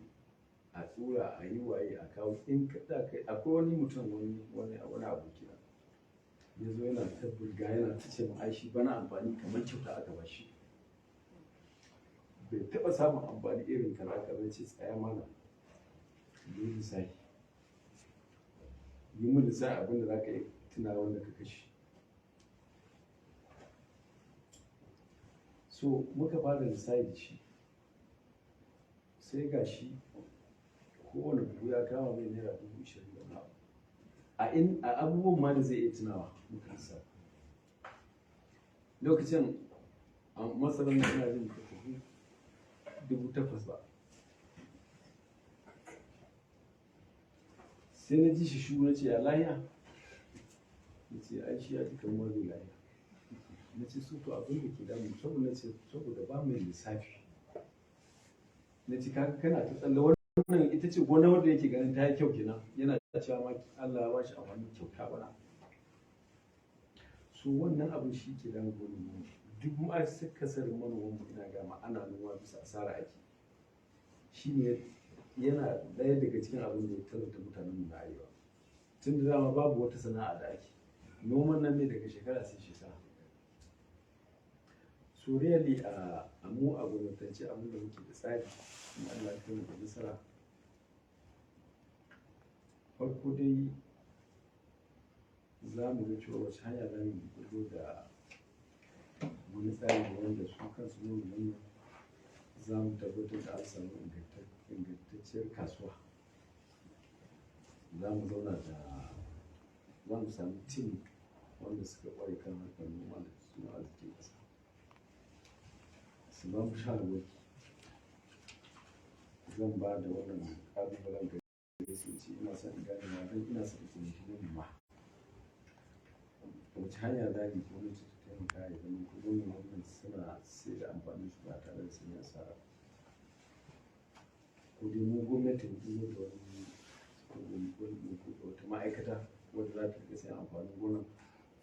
a tsura, a yi waye, a kawo. In ka da kai, akwai wani mutum, wani abokina ya zo yana ta burga, yana ta ce min ai shi bana amfani kamar kyauta aka ba shi, bai taɓa samun amfani irin kaza kaza. Ce tsaya mana, yi lissafi, yi min lissafi abin da za ka yi tuna wanda ka kashe. So muka fara lissafi da shi, sai ga shi kowane buhu ya kama mai ₦20,000 da wani abu a in a abubuwan ma da zai iya tunawa. Muka lissafi lokacin a masarar na ina jin ta tafi 8,000 ba. Sai na ji shi shu, na ce, "Ya lahiya?" Na ce ai shi ya ji kamar bai lahiya. Na ce su to abin da ke damu saboda, na ce saboda ba mai lissafi. Na ce kaga kana ta tsalle, wannan ita ce gona wanda yake ganin ta yi kyau kenan, yana cewa ma Allah ya bashi amfani kyauta bana. So wannan abin shi ke damu manoman mu. Duk ma kasarin manoman mu, ina gama ana noma bisa asara ake. Shi ne yana ɗaya daga cikin abin da ya talauta mutanen mu na arewa, tun da dama babu wata sana'a da ake, noman nan ne daga shekara sai shekara. So really a mu a gwamnatance, abin da muke da tsari kuma Allah ya kai mu da nasara, farko dai za mu ga cewa wace hanya za mu bullo da wani tsari wanda su kansu manoman nan za mu tabbatar da an samu ingantacciyar kasuwa. Za mu zauna da, za mu samu team wanda suka ƙware kan harkar noma da tattalin arzikin ƙasa, su ba mu shawarwari. Zan ba da wannan ƙalubalen gare su, ce ina son in gane ma don ina son in taimaki manoma, wace hanya za mu gwamnati ta taimaka ya zama ko manoman nan suna sai da amfanin su ba tare da sun yi asara ba. Ko dai mu gwamnati mu bullo da wani, ko mu buɗe wata ma'aikata wadda za ta riƙa sayan amfanin gonan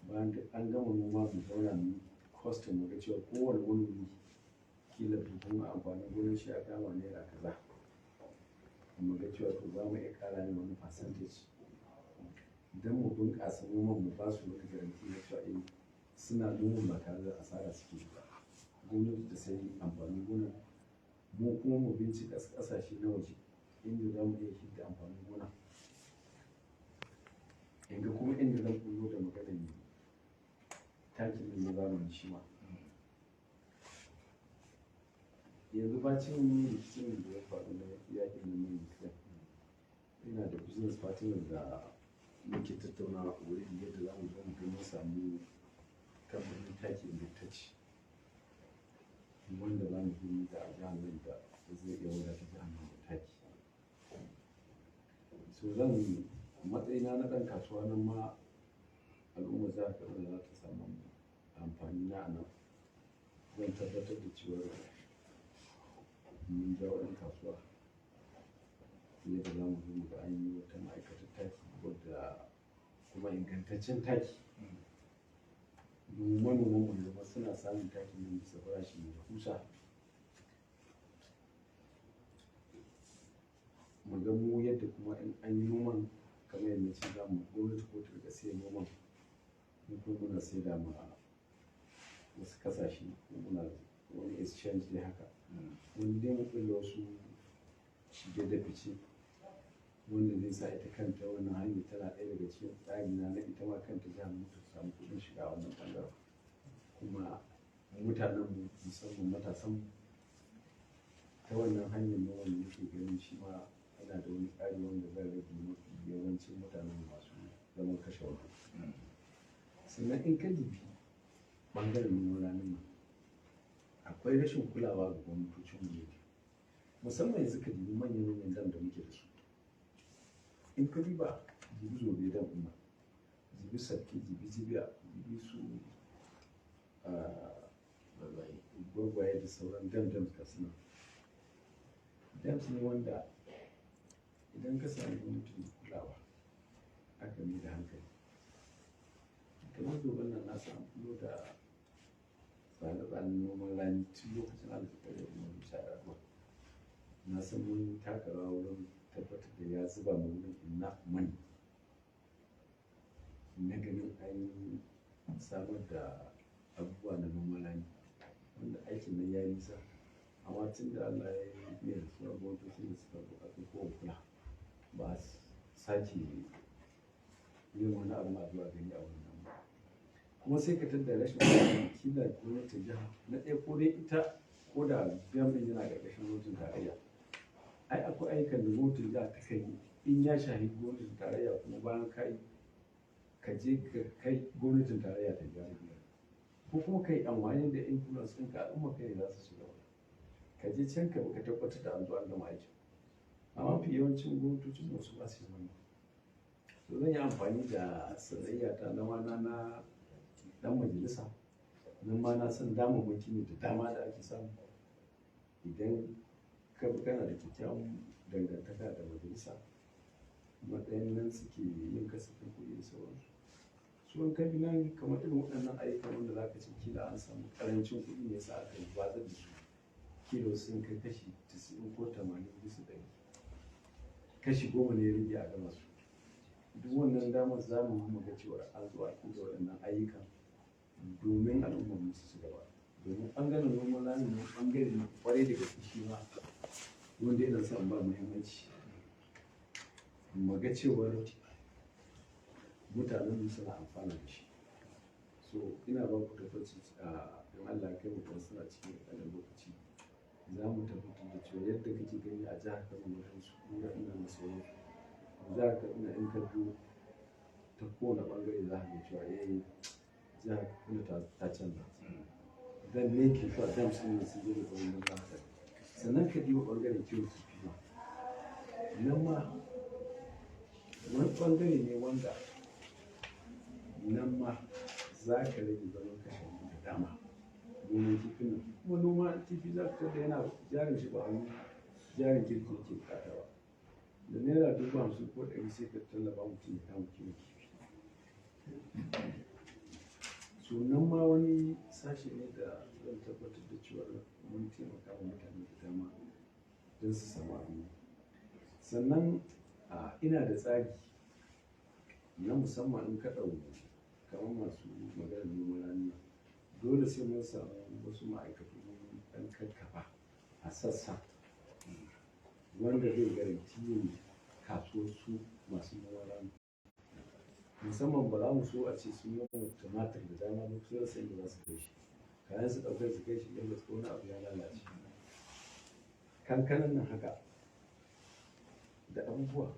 bayan duk an gama noma, mu zauna mu yi costing, mu ga cewa kowane manomi kila buhun amfanin gonar shi ya kama naira kaza, mu ga cewa to za mu iya ƙara mai wani percentage don mu bunƙasa noman, mu ba su wani guarantee na cewa eh, suna noman ba tare da asara suke yi ba. Gwamnati ta sayi amfanin gonar, mu kuma mu bincika ƙasashe na waje inda za mu iya hidda amfanin gona. In ga kuma inda zan bullo da maganar takin nan na zamani shi ma. Yanzu bacin rikicin da ya faru na yaƙin nan na Ukraine, ina da business partner da muke tattaunawa a wurin yadda za mu zo mu ga mun samu kamfanin taki ingantacce wanda za mu zo mu ga a jihar nan da zai iya wadata jihar nan da taki. So zan matsayina na ɗan kasuwa nan ma al'ummar jihar Katsina za ta samu amfani na a nan. Zan tabbatar da cewa mun jawo 'yan kasuwa yadda za mu zo mu ga an yi wata ma'aikatar taki wadda kuma ingantaccen taki, domin manoman mu ya zama suna samun takin nan bisa farashi mai rahusa. Mu ga mu yadda kuma in an yi noman, kamar yadda na ce, za mu gwamnati ko ta riƙa siyan noman, mu kuma muna saida ma wasu ƙasashe ko muna wani exchange dai haka, wani dai mu ƙulla wasu shige da fice. Wanda zai sa ita kanta wannan hanyar tana ɗaya daga cikin tsari na ita ma kanta jihar mu ta samu kuɗin shiga a wannan ɓangaren. Kuma mutanen mu, musamman matasan mu, ta wannan hanyar noman muke ganin shi ma yana da wani tsari wanda zai rage mafi yawancin mutanen mu masu zaman kashe wando. Sannan in ka dubi ɓangaren noman ranin nan, akwai rashin kulawa ga gwamnatocin mu ne, musamman yanzu ka dubi manyan-manyan dam da muke da su. In ka duba, dubi Zobe Dam ɗin nan, dubi Sabki, dubi Jibiya, dubi su Gwagwaye da sauran dam dam ga su nan. Dams ne wanda idan ka sami gwamnati mai kulawa, aka mai da hankali. Kamar Zoben nan, na san an bullo da tsare-tsaren noman rani tun lokacin Alhaji Umaru Musa 'Yar'aduwa. Na san mun taka rawa wurin tabbatar da ya zuba ma wurin enough money na ganin an samar da abubuwa na noman rani, wanda aikin nan ya yi nisa. Amma tun da Allah ya yi mai rasuwa, gwamnatocin da suka zo aka ko kula, ba a sake yin wani abu a zuwa gani a wannan ba. Kuma sai ka tadda rashin kulawa kila gwamnatin jiha na ɗaya, ko dai ita ko da dam ɗin yana ƙarƙashin gwamnatin tarayya. Ai akwai ayyukan da gwamnatin jiha ta kan yi in ya shafi gwamnatin tarayya, kuma bayan ka yi, ka je ka kai gwamnatin tarayya ta biya, ko kuma ka yi amfani da influence ɗinka, al'umma kai ne za su shiga wani, ka je can ka ka tabbatar da an zo an gama aikin. Amma mafi yawancin gwamnatocin wasu ba su yi wannan. To, zan yi amfani da sanayya ta na na dan majalisa, nan ma na san damammaki ne da dama da ake samu idan ka bi kana da kyakkyawan dangantaka da majalisa, matsayin nan suke yin kasafin kuɗi da sauransu. Su in ka bi nan, kamar irin waɗannan ayyukan wanda za ka ce kila an samu ƙarancin kuɗi ne yasa aka yi watsar da su, kilo sun kai kashi 90 ko 80%, kashi 10 ne ya rage a gama su. Duk wannan damar za mu yi mu ga cewa an zo a da waɗannan ayyukan domin al'ummar mu su ci gaba, domin ɓangaren noman rani ne ɓangare ne kwarai da gaske shi ma wanda yana son ba muhimmanci mu ga cewar mutanen mu suna amfana da shi. So ina ba ku tabbaci, a in Allah ya kai mu kan suna cikin ƙanƙanin lokaci, za mu tabbatar da cewa yadda kake gani a jihar Kano wajen su kura ina da sauransu, jihar Katsina in ka biyo ta kowane ɓangare za ka ga cewa eh, jihar Katsina ta canza. Dan make sure dams ɗin nan sun je da zaman lafiya. Sannan ka diba ɓangaren kiwon kifi ma, nan ma wani ɓangare ne wanda nan ma za ka rage zaman kashe wando da dama. Noman kifin nan kuma, noma kifi za ka tada yana jarin shi ba wani jarin kirki yake bukata ba. Da ₦50,000 ko 100 sai ka tallafa mutum ya kama kiwon kifi. So nan ma wani sashe ne da zan tabbatar da cewa mun taimaka wa mutane da dama don su samu abin yi. Sannan ina da tsari na musamman. In ka ɗau kamar masu maganar noman rani nan, dole sai mun samu wasu ma'aikatu mun ɗan kakkafa a sassa wanda zai guarantee yin kasuwar su masu noman rani. Musamman ba za mu so a ce sun noma tumatir da dama ba su rasa inda za su kai shi, kayan su ɗaukai su kai shi Lagos ko wani abu ya lalace. Kankanan nan haka da abubuwa,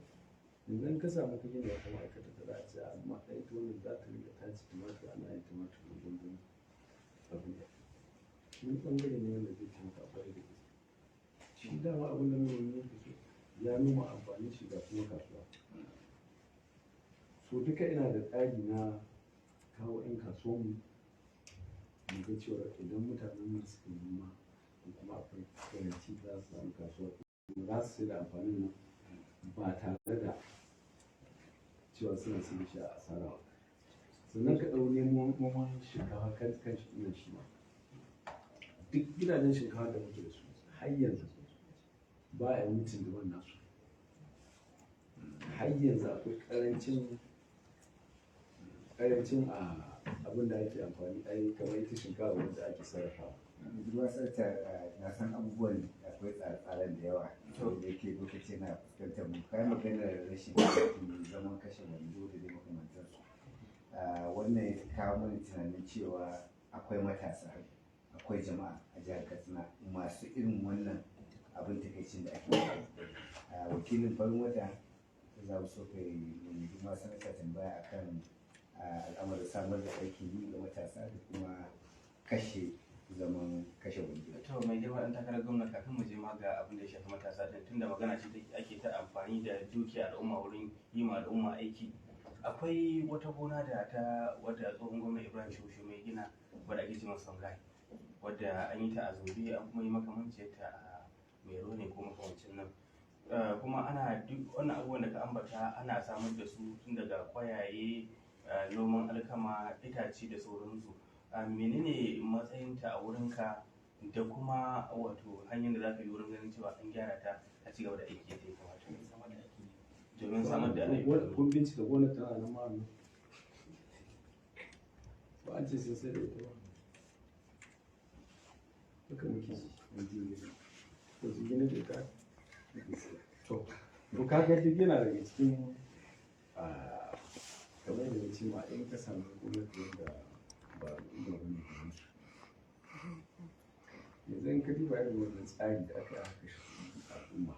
idan ka samu ka gina wata ma'aikata da za a ce amma ita wannan za ta rinka tace tumatir, ana yin tumatir da gwangwani, abu ne wani ɓangare ne wanda zai taimaka ƙwarai da gaske. Shi dama abin da manomi yake so, ya noma amfanin shi, ga kuma kasuwa. So duka ina da tsari na kawo 'yan kasuwanmu, mu ga cewa idan mutanen mu suka yi noma ko kuma akwai guarantee za su samu kasuwa, kuma za su sai da amfanin nan ba tare da cewa suna sayar shi a asara ba. Sannan ka ɗau noman shinkafa kan shi ɗin shi ma, duk gidajen shinkafa da muke da su har yanzu ba a yi meeting demand nasu. Har yanzu akwai ƙarancin a abin da ake amfani, ai kamar ita shinkafa wanda ake sarrafawa. Ruwa sarta, na san abubuwan akwai tsare-tsaren da yawa da yake lokaci na fuskantar mu. Kayan maganar rashin aikin zaman kashe wando da dai makamantansu. Wannan ya kawo mana tunanin cewa akwai matasa, akwai jama'a a jihar Katsina masu irin wannan abin takaicin da ake yi. Wakilin farin wata, za mu so kai mai girma sanata tambaya akan al'amarin samar da aikin yi ga matasa da kuma kashe zaman kashe wando. To, mai girma ɗan takarar gwamna, kafin mu je ma ga abin da ya shafi matasa din, tunda magana ce ake ta amfani da dukiya al'umma wurin yi ma al'umma aiki, akwai wata gona da ta wadda tsohon gwamna Ibrahim Shehu mai gina, wadda ake ce masa Songhai, wadda an yi ta a Zobe, an kuma yi makamanciyar ta a Mero ne ko makamancin nan. Kuma ana duk wannan abubuwan da ka ambata ana samar da su, tun daga kwayaye, noman alkama, itace da sauransu. Menene matsayinta a wurinka da kuma wato hanyar da za ka yi wurin ganin cewa an gyara ta, ta ci gaba da aiki yadda ya kamata domin samar da ayyukan? Kun bincika gonar tana nan ma nan? Ba an ce sun sai da ita ba? Haka muke ji. To, su gina da ita. To, kaga duk yana daga cikin, kamar yadda na ce ma, in ka samu gwamnati wanda ba al'umma ba ne gaban su. Yanzu in ka duba irin wannan tsari da aka yi, aka kashe kuɗin al'umma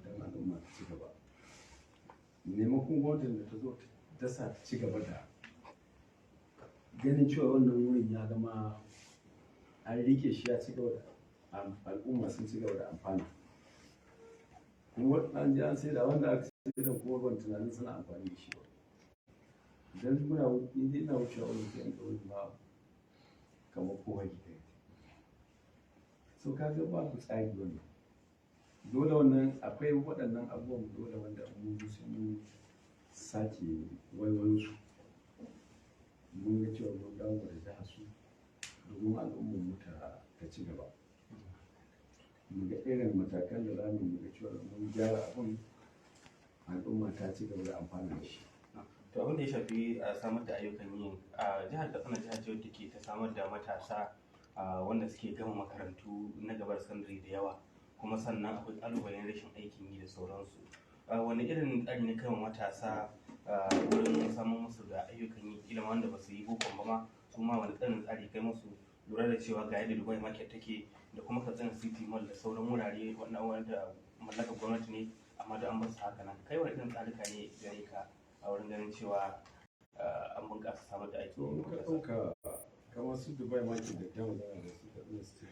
don al'umma ta ci gaba, maimakon gwamnatin da ta zo ta dasa ta ci gaba da ganin cewa wannan wurin ya zama an rike shi, ya ci gaba da al'umma sun ci gaba da amfana, kuma an je an saida. Wanda aka saida kuma ban tunanin suna amfani da shi ba, idan muna, ni dai ina wucewa wani sai an ga ma kamar ko haji kai. So kaga babu tsari wannan. Dole wannan akwai waɗannan abubuwan, dole wanda mun zo sai mun sake waiwayo su, mun ga cewa mun dawo da jiha su domin al'ummar mu ta ci gaba. Mu ga irin matakan da za mu ga cewa mun gyara abun, al'umma ta ci gaba da amfana da shi. To, abin da ya shafi a samar da ayyukan yi a jihar Katsina, jihar ce wadda ke ta samar da matasa wanda suke gama makarantu na gabar sakandare da yawa, kuma sannan akwai ƙalubalen rashin aikin yi da sauransu. Wani irin tsari ne kai matasa wurin samun musu da ayyukan yi, kila ma wanda ba su yi bokon ba ma su ma, wani tsarin tsari kai musu, lura da cewa ga yadda Dubai Market take da kuma Katsina City Mall da sauran wurare wanda mallakar gwamnati ne, amma da an bar su haka nan? Kai wani irin tsarika ne gare ka a wurin ganin cewa an bunƙasa samar da aiki? To, in ka ɗauka kamar su Dubai Market da ta magana da su Katsina City,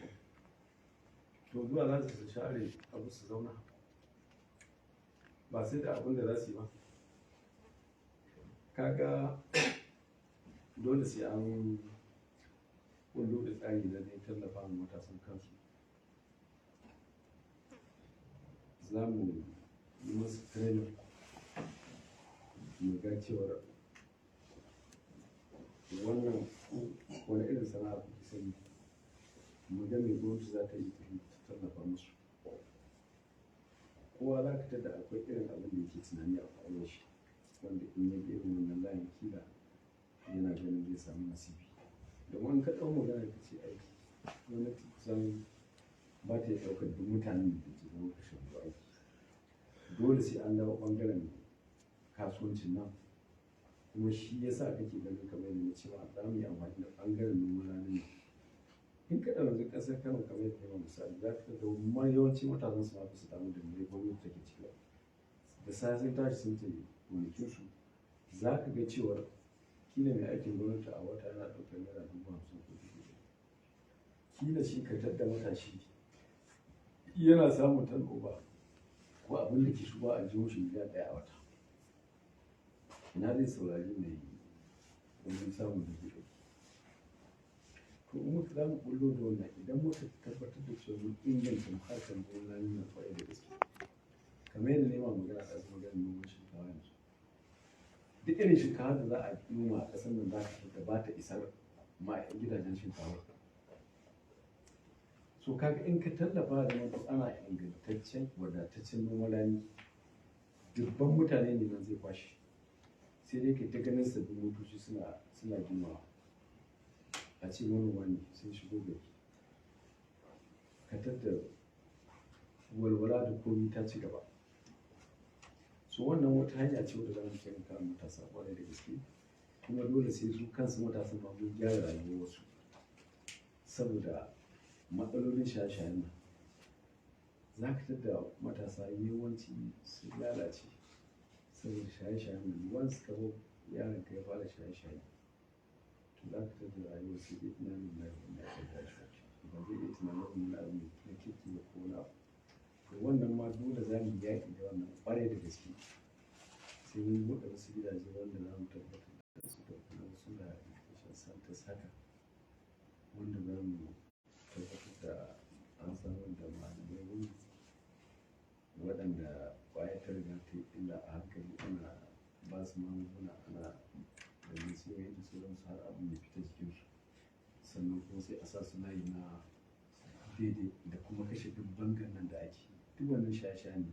to zuwa za su share abu su zauna, ba sai da abin da za su yi ba. Kaga dole sai an kullo da tsari na zai tallafa wa matasan kansu. Za mu yi musu training, mu ga cewar wannan wani irin sana'a kuke sani, mu ga me gwamnati za ta yi ta tallafa musu. Kowa za ka tada akwai irin abin da yake tunani a kwakwalwar shi, wanda in ya bi irin wannan layin kila yana ganin zai samu nasibi. Domin in ka ɗau magana ka ce aiki, gwamnati kusan ba ta iya ɗaukar duk mutanen da ke zama kashe wando aiki. Dole sai an dawo ɓangaren kasuwancin nan. Kuma shi ya sa kake ganin, kamar yadda na ce ma, za mu yi amfani da ɓangaren noman ranin nan. In ka ɗauki ƙasar Kano, kamar yadda na misali, za ka ga ma yawanci matasan su ma ba su damu da me gwamnati take ciki ba. Da safe sun tashi sun tafi gonakinsu, za ka ga cewar kila mai aikin gwamnati a wata yana ɗaukar naira 50,000 ko 100,000. Kila shi ka tadda matashi yana samun turnover ko abin da ke shigowa aljihun shi miliyan 1 a wata. Ina zai saurari mai wani samun 100,000? To, in muka za mu ɓullo da wannan, idan muka tabbatar da cewa mun inganta harkar noman ranin nan ƙwarai da gaske, kamar yadda na yi ma magana ɗazu, maganar noman shinkafa, yanzu duk irin shinkafa da za a noma a ƙasar nan, za ka da ba ta isar ma gidajen shinkafa. So kaga in ka tallafa da mutu ana ingantaccen wadataccen noman rani, dubban mutane ne nan zai kwashe. Sai dai kai ta ganin sabbin motoci suna ginawa, a ce manoma ne sun shigo gari. Ka tadda walwala da komi ta ci gaba. So wannan wata hanya ce wadda za mu taimaka wa matasa kwarai da gaske. Kuma dole sai su kansu matasan ma mun gyara rayuwar wasu, saboda matsalolin shaye-shayen nan, za ka tadda matasa yawanci sun lalace saboda shaye-shayen nan. Once ka bar yaron ka ya fara shaye-shaye, to za ka tadda rayuwar sai dai inna lillahi wa inna ilaihi raji'un. Ba zai iya tunanin wani abu mai na kirki ba ko wani abu. To wannan ma dole za mu yi yaƙi da wannan ƙwarai da gaske. Sai mun buɗe wasu gidaje wanda za mu tabbatar da su da kuma wasu rehabilitation centers haka, wanda za mu tabbatar da an samar da malamai wuri waɗanda ƙwaya ta riga ta yi illa, a hankali ana ba su magunguna, ana da nasihohi da sauransu har abin ya fita jikinsu. Sannan kuma sai a sa su layi na daidai da kuma kashe duk bangan nan da ake. Duk wannan shaye-shaye ne.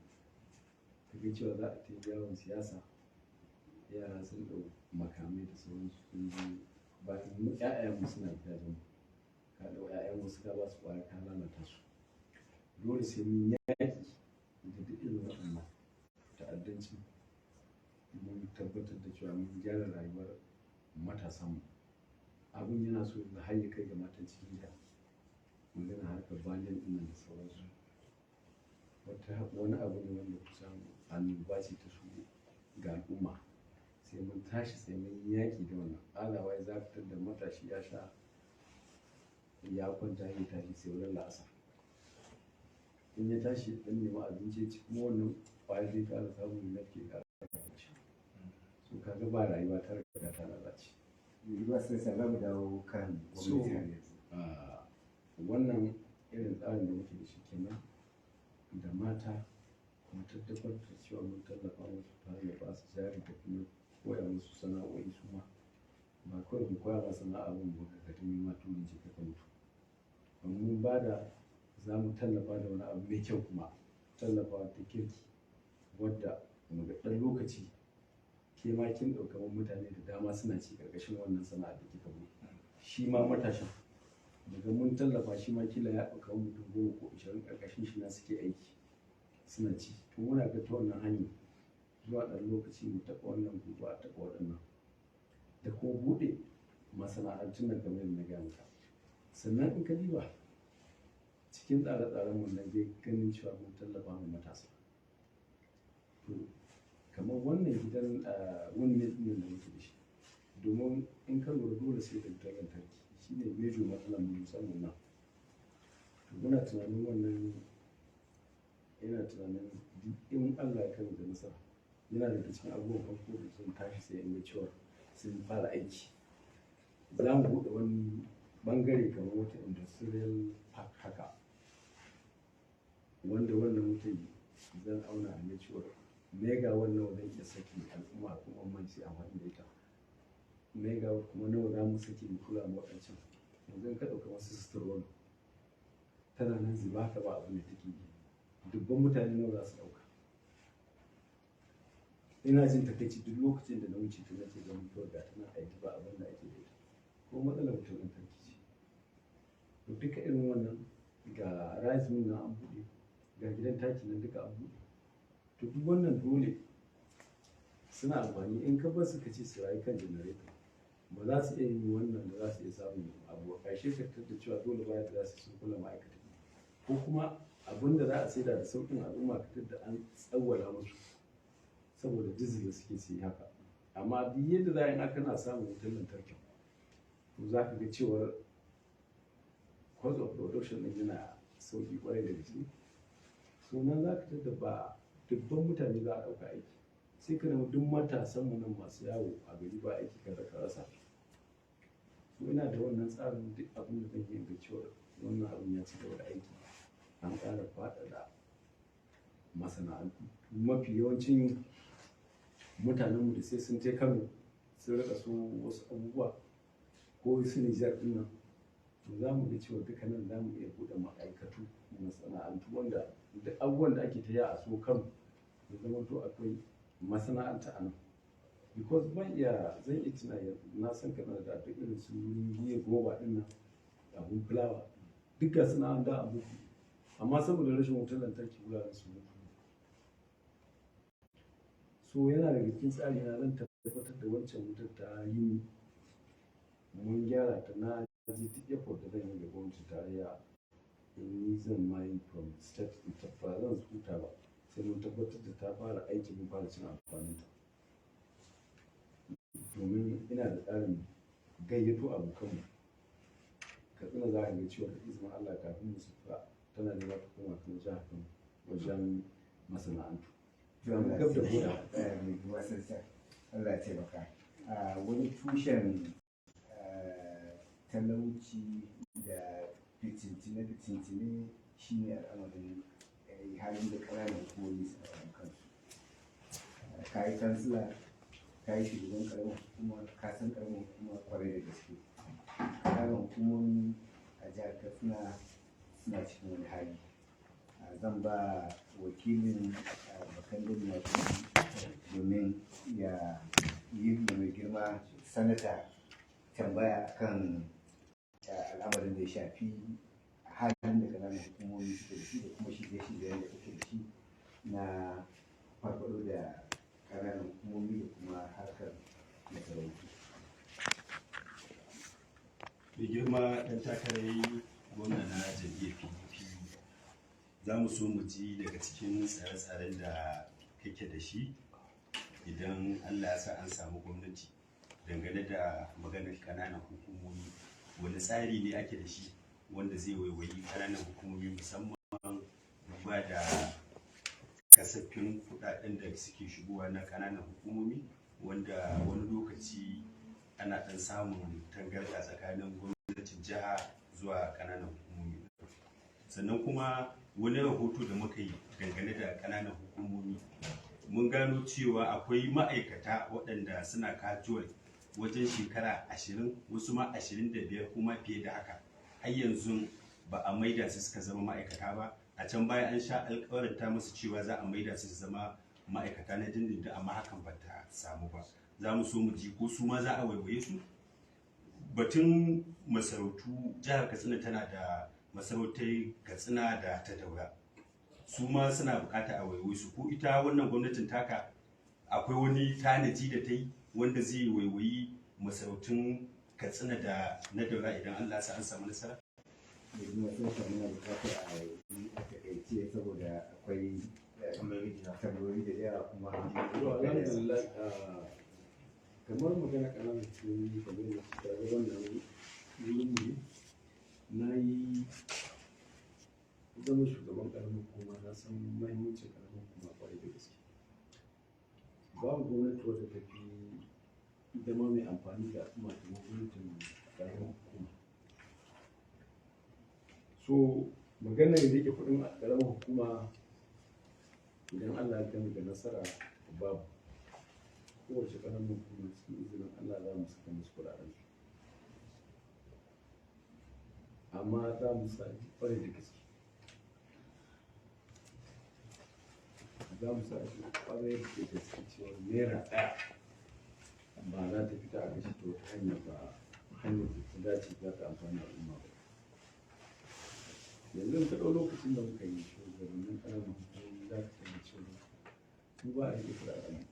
Ka ga cewa za a ta yawon siyasa, yara sun ɗau makamai da sauransu, sun zo bayan mu ƴaƴayenmu suna gidajen mu, ka ɗau ƴaƴan wasu ka ba su ƙwaya, ka lalata su. Dole sai mun yaƙi da duk irin waɗannan ta'addanci, mun tabbatar da cewa mun gyara rayuwar matasanmu. Abin yana so yanzu har ya kai ga matan cikin gida. Magana harkar baliyan ɗin nan da sauransu, wata wani abu ne wanda kusan annoba ce ta shigo ga al'umma. Sai mun tashi, sai mun yi yaƙi da wannan. Otherwise za ka da matashi ya sha, ya kwanta, ya tashi sai wurin la'asar. In ya tashi ɗan nemi abinci ya ci, kuma wannan ƙwayar zai ƙara samu ya narke, ƙara ci. So ka ga ba rayuwa, ta riga ta lalace. Yiwuwa sai za mu dawo kan So, gwamnati har yanzu. Wannan irin tsarin da muke da shi kenan da mata, mu tabbatar da cewa mun tallafa musu ta hanyar ba su jari da kuma koya musu sana'o'i su ma. Ba kawai mu koya ma sana'a ba, mu baka ka tafi ma turin ce ka mutu. Amma mun ba da, za mu tallafa da wani abu mai kyau, kuma tallafawa ta kirki wadda mu ga ɗan lokaci ke ma kin ɗauka mutane da dama suna ci ƙarƙashin wannan sana'a da kika buɗe. Shi ma matashin daga mun tallafa shi ma kila ya ɗauka mutum 10 ko 20 ƙarƙashin shi na suke aiki suna ci. To muna ga ta wannan hanyar zuwa ɗan lokaci mu taɓa wannan, gobe a taɓa waɗannan, da kuma buɗe masana'antun nan kamar yadda na gaya maka. Sannan in ka diba cikin tsare-tsaren mu na ganin cewa mun tallafa ma matasa, to kamar wannan gidan windmill ɗin da muke da shi, domin in ka lura dole sai da wutar lantarki, shine major matsalar mu musamman nan. To muna tunanin wannan, ina tunanin duk in Allah ya kai mu da nasara, yana daga cikin abubuwan farko da zan tashi sai in ga cewa sun fara aiki. Za mu buɗe wani bangare kamar wata industrial park haka, wanda wannan wutar zan auna a ga cewa megawatt nawa zan iya saki al'umma kuma man su amfani da ita, megawatt kuma nawa za mu saki mu kula ma waɗancan. Yanzu in ka ɗauka wasu suturwani tana nan zuba haka, ba abin da take yi, dubban mutane nawa za su ɗauka? Ina jin takaici duk lokacin da na wuce ta nake ganin kawai ga tana aiki, ba abin da ake da ita, ko matsalar wutar lantarki ce. To duka irin wannan, ga rice mill na an buɗe, ga gidan taki nan duka an buɗe. To duk wannan dole suna amfani. In ka bar su ka ce su rayu kan generator, ba za su iya yin wannan da za su iya samun abu a ƙarshe. Ka da cewa dole baya da za su sun kula ma'aikata, ko kuma abin da za a saida da sauƙin al'umma, ka da an tsawwala musu saboda diesel da suke siyi haka. Amma duk yadda za a yi, aka na samun wutar lantarki, to za ka ga cewar cost of production din yana sauƙi kwarai da gaske. So nan za ka da ba dubban mutane za a ɗauka aiki, sai ka nemi duk matasanmu nan masu yawo a gari ba aiki, ka rasa. So ina da wannan tsarin, duk abin da zan yi ga cewa wannan abin ya ci gaba da aiki, an ƙara faɗaɗa masana'antu. Mafi yawancin mutanenmu da sai sun je Kano sun rika su wasu abubuwa ko su Nijar ɗin nan, to za mu ga cewa duka nan za mu iya buɗe ma'aikatu, masana'antu, wanda duk abubuwan da ake ta a so Kano ya zama to akwai masana'anta a nan. Because ban iya, zan iya tuna na san kana da duk irin su giya, goba ɗin nan, abun fulawa, duk ga suna da abu. Amma saboda rashin wutar lantarki wuraren su mutu. So yana daga cikin tsari na, zan tabbatar da wancan wutar ta yi, mun gyara ta. Na ji duk effort da zan yi da gwamnatin tarayya, in ni zan ma yi from step in, ba zan huta ba sai mun tabbatar da ta fara aiki, mun fara cin amfaninta, domin ina da tsarin gayyato abokanmu. Katsina za ka ga cewa da izinin Allah kafin mu sauka tana nema ta koma kan jihar Kano wajen masana'antu. Domin gab da boda. Mai girma sanata, Allah ya taimaka. Wani tushen talauci da fitintine-fitintine shine al'amarin halin da ƙananan hukumomi suka samu kansu. Ka yi kansila, ka yi shugaban ƙaramar hukuma, ka san ƙaramar hukuma kwarai da gaske. Ƙananan hukumomi a jihar Katsina suna cikin wani hali. Zan ba wakilin Bakandamiya domin ya yi ma mai girma sanata tambaya akan al'amarin da ya shafi halin da ƙananan hukumomi suke da shi da kuma shirye-shiryen da kake da shi na farfaɗo da ƙananan hukumomi da kuma harkar masarautu. Mai girma ɗan takarar gwamna na jam'iyyar PDP, za mu so mu ji daga cikin tsare-tsaren da kake da shi idan Allah ya sa an samu gwamnati dangane da maganar ƙananan hukumomi. Wani tsari ne ake da shi wanda zai waiwayi ƙananan hukumomi, musamman duba da kasafin kuɗaɗen da suke shigowa na ƙananan hukumomi, wanda wani lokaci ana ɗan samun tangarɗa tsakanin gwamnatin jiha zuwa ƙananan hukumomi? Sannan kuma wani rahoto da muka yi dangane da ƙananan hukumomi, mun gano cewa akwai ma'aikata waɗanda suna casual wajen shekara 20, wasu ma 25 kuma fiye da haka, har yanzu ba a maida su suka zama ma'aikata ba. A can baya an sha alƙawarinta musu cewa za a maida su su zama ma'aikata na dindindin, amma hakan ba ta samu ba. Za mu so mu ji ko su ma za a waiwaye su. Batun masarautu, jihar Katsina tana da masarautar Katsina da ta Daura, su ma suna bukata a waiwaye su. Ko ita wannan gwamnatin taka akwai wani tanaji da ta yi wanda zai waiwayi masarautun Katsina da na Daura idan Allah sa an samu nasara? Mai girma sanata, muna buƙatar a yi a taƙaice saboda akwai tambayoyi da yawa kuma. To, alhamdulillah, kamar magana ƙananan hukumomi, kamar yadda suka ga wannan wurin ne na yi zama shugaban ƙaramin hukuma, na san mahimmancin ƙaramin hukuma ƙwarai da gaske. Babu gwamnati wadda ta fi zama mai amfani da al'umma kamar gwamnatin ƙaramin hukuma. So maganar riƙe kuɗin ƙaramin hukuma, idan Allah ya kai da nasara, babu. Kowace ƙaramin hukuma, cikin izinin Allah, za mu saka musu kuɗaɗen su, amma za mu sa ƙwarai da gaske, za mu sa shi ƙwarai da gaske cewa naira ɗaya ba za ta fita a kashe ta wata hanya ba hanyar da ta dace za ta amfani al'umma ba. Yanzu ka ɗau lokacin da muka yi shugabannin ƙananan hukumomi, za ka san cewa mu ba a riƙe kuɗaɗen mu.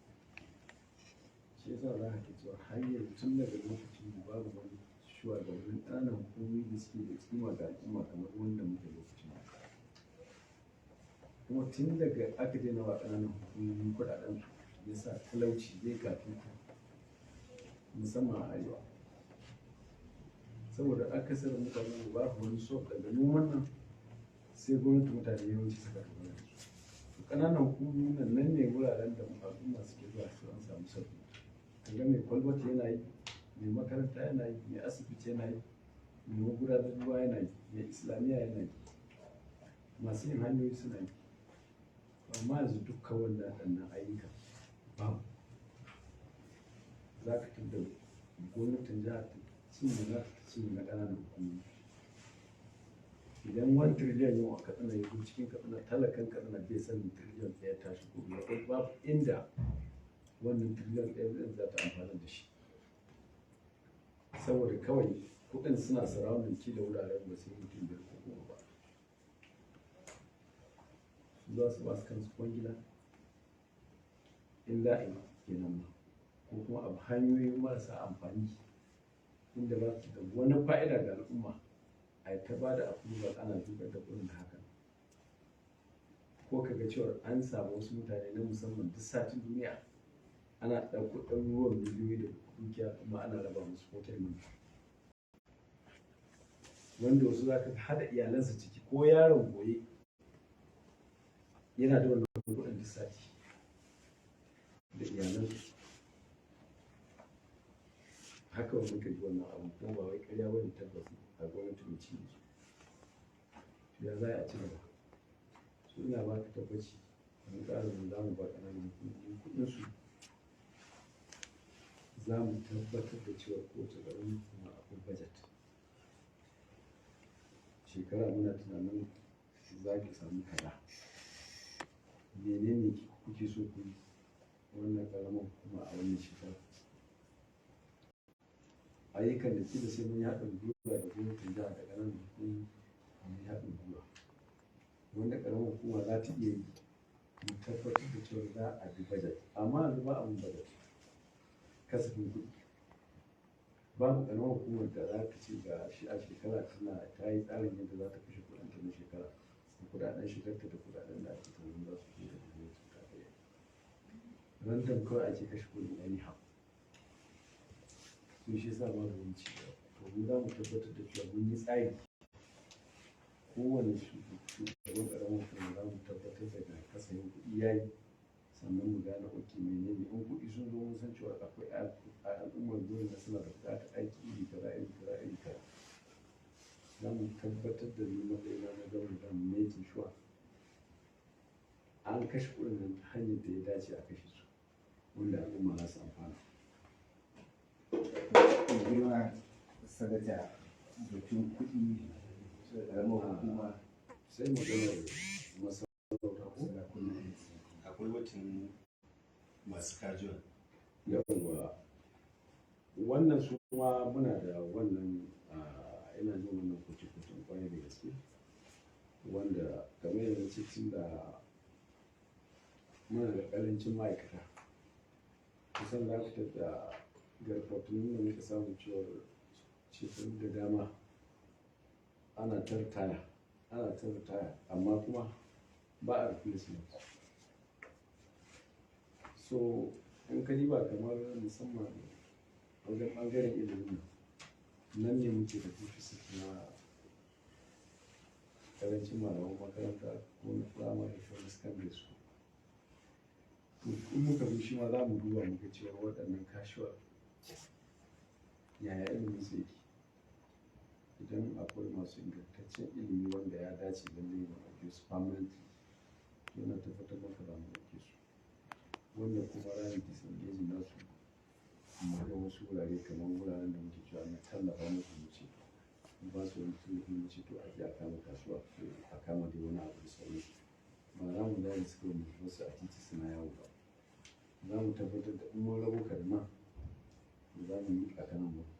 Shi yasa za ka ga cewa har yanzu tun daga lokacin mu babu wani shugabannin ƙananan hukumomi da suke da kima ga al'umma kamar wanda muke lokacin mu. Kuma tun daga aka daina wa ƙananan hukumomi kuɗaɗen su, ya sa talauci zai katutu, musamman a arewa, saboda akasarin mutanen mu babu wani so daga noman nan sai gwamnati. Mutane yawanci suka dogara da su. To, ƙananan hukumomi nan, nan ne wuraren da al'umma suke zuwa su an samu sauƙi. Kaga mai kwalbati yana yi, mai makaranta yana yi, mai asibiti yana yi, mai magudanar ruwa yana yi, mai islamiyya yana yi, masu yin hanyoyi suna yi. Amma yanzu dukkan waɗannan ayyuka babu. Za ka tadda gwamnatin jihar ta cinye na ta cinye na ƙananan hukumomi. Idan 1 trillion yau a Katsina ya zo cikin Katsina, talakan Katsina bai sanin tiriliyan 1 ta shigo ba. Babu inda wannan tiriliyan 1 ɗin za ta amfana da shi, saboda kawai kuɗin suna surrounding kila wuraren ba sai mutum biyar ko goma ba. Za su ba su kansu kwangila in za a yi kenan ma, ko kuma abu hanyoyi marasa amfani inda ba su da wani fa'ida ga al'umma, a yi ta ba da approval ana zubar da kuɗin da haka. Ko ka ga cewar an samu wasu mutane na musamman, duk satin duniya ana ɗauko ɗaruruwan miliyoyi da dukiya kuma ana raba musu hotel money, wanda wasu za ka haɗa iyalansa ciki, ko yaron goye yana da wannan kuɗin duk sati da iyalansu. Haka wani muka ji wannan abu, kuma ba wai ƙarya bane, tabbas a gwamnati mai ci yanzu. To, ya za a ci gaba? Su ina ba ka tabbaci, mun ƙara mu za mu ba ƙananan hukumomi kuɗin su, za mu tabbatar da cewa kowace ƙaramin hukuma akwai budget. Shekara muna tunanin za ki samu kaza, menene kuke so ku yi wannan ƙaramar hukuma a wannan shekara? Ayyukan da kila sai mun yi haɗin gwiwa da gwamnatin jiha da ƙananan hukumomi, mun yi haɗin gwiwa. Wanda ƙaramar hukuma za ta iya yi, mu tabbatar da cewa za a bi budget. Amma yanzu ba a bin budget, kasafin kuɗi. Babu ƙaramar hukumar da za ta ce ga shi a shekara tana ta yi tsarin yadda za ta kashe kuɗinta na shekara da kuɗaɗen shigarta da kuɗaɗen da ake tunanin za su zo daga gwamnatin tarayya. Random kawai ake kashe kuɗin anyhow. To, shi yasa babu wani ci gaba. To, mu za mu tabbatar da cewa mun yi tsari. Kowane shugaban ƙaramar hukuma za mu tabbatar da ga kasafin kuɗi ya yi, sannan mu gane, okay, menene in kuɗi sun zo, mun san cewa akwai al'ummar gurin da suna da buƙatar aiki iri kaza, iri kaza, iri kaza. Za mu tabbatar da ni matsayina na gwamna za mu making sure an kashe kuɗin nan ta hanyar da ya dace a kashe su, wanda al'umma za su amfana. Mai girma Sanata, batun kuɗi, ƙaramar hukuma. Sai maganar masarauta ko? Sarakuna. Akwai batun masu casual. Yawwa, wannan su ma muna da wannan, ina jin wannan koke-koken kwarai da gaske, wanda kamar yadda na ce, tun da muna da ƙarancin ma'aikata, kusan za ka da garfatun da muka samu cewar shekaru da dama ana ta ritaya, ana ta ritaya, amma kuma ba a replacement. So in ka diba kamar musamman wajen ɓangaren ilimin nan, nan ne muke da deficit na ƙarancin malaman makaranta, ko na firamare ko na secondary school. To, in muka zo shi ma za mu duba mu ga cewa waɗannan casual, yaya ilimin su yake. Idan akwai masu ingantaccen ilimi wanda ya dace lallai mu ɗauke su permanently, to ina tabbatar maka za mu ɗauke su. Wanda kuma za mu disengaging nasu, mu ga wasu wurare kamar wuraren da muke cewa na tallafa musu, mu ce mu ba su wani tallafi, mu ce to, a je a kama kasuwa ko a kama dai wani abu da sauransu. Ba za mu dawo su kawai mu bar su a titi suna yawo ba. Za mu tabbatar da in mun rabo ka da nan, to za mu miƙa ka nan wurin.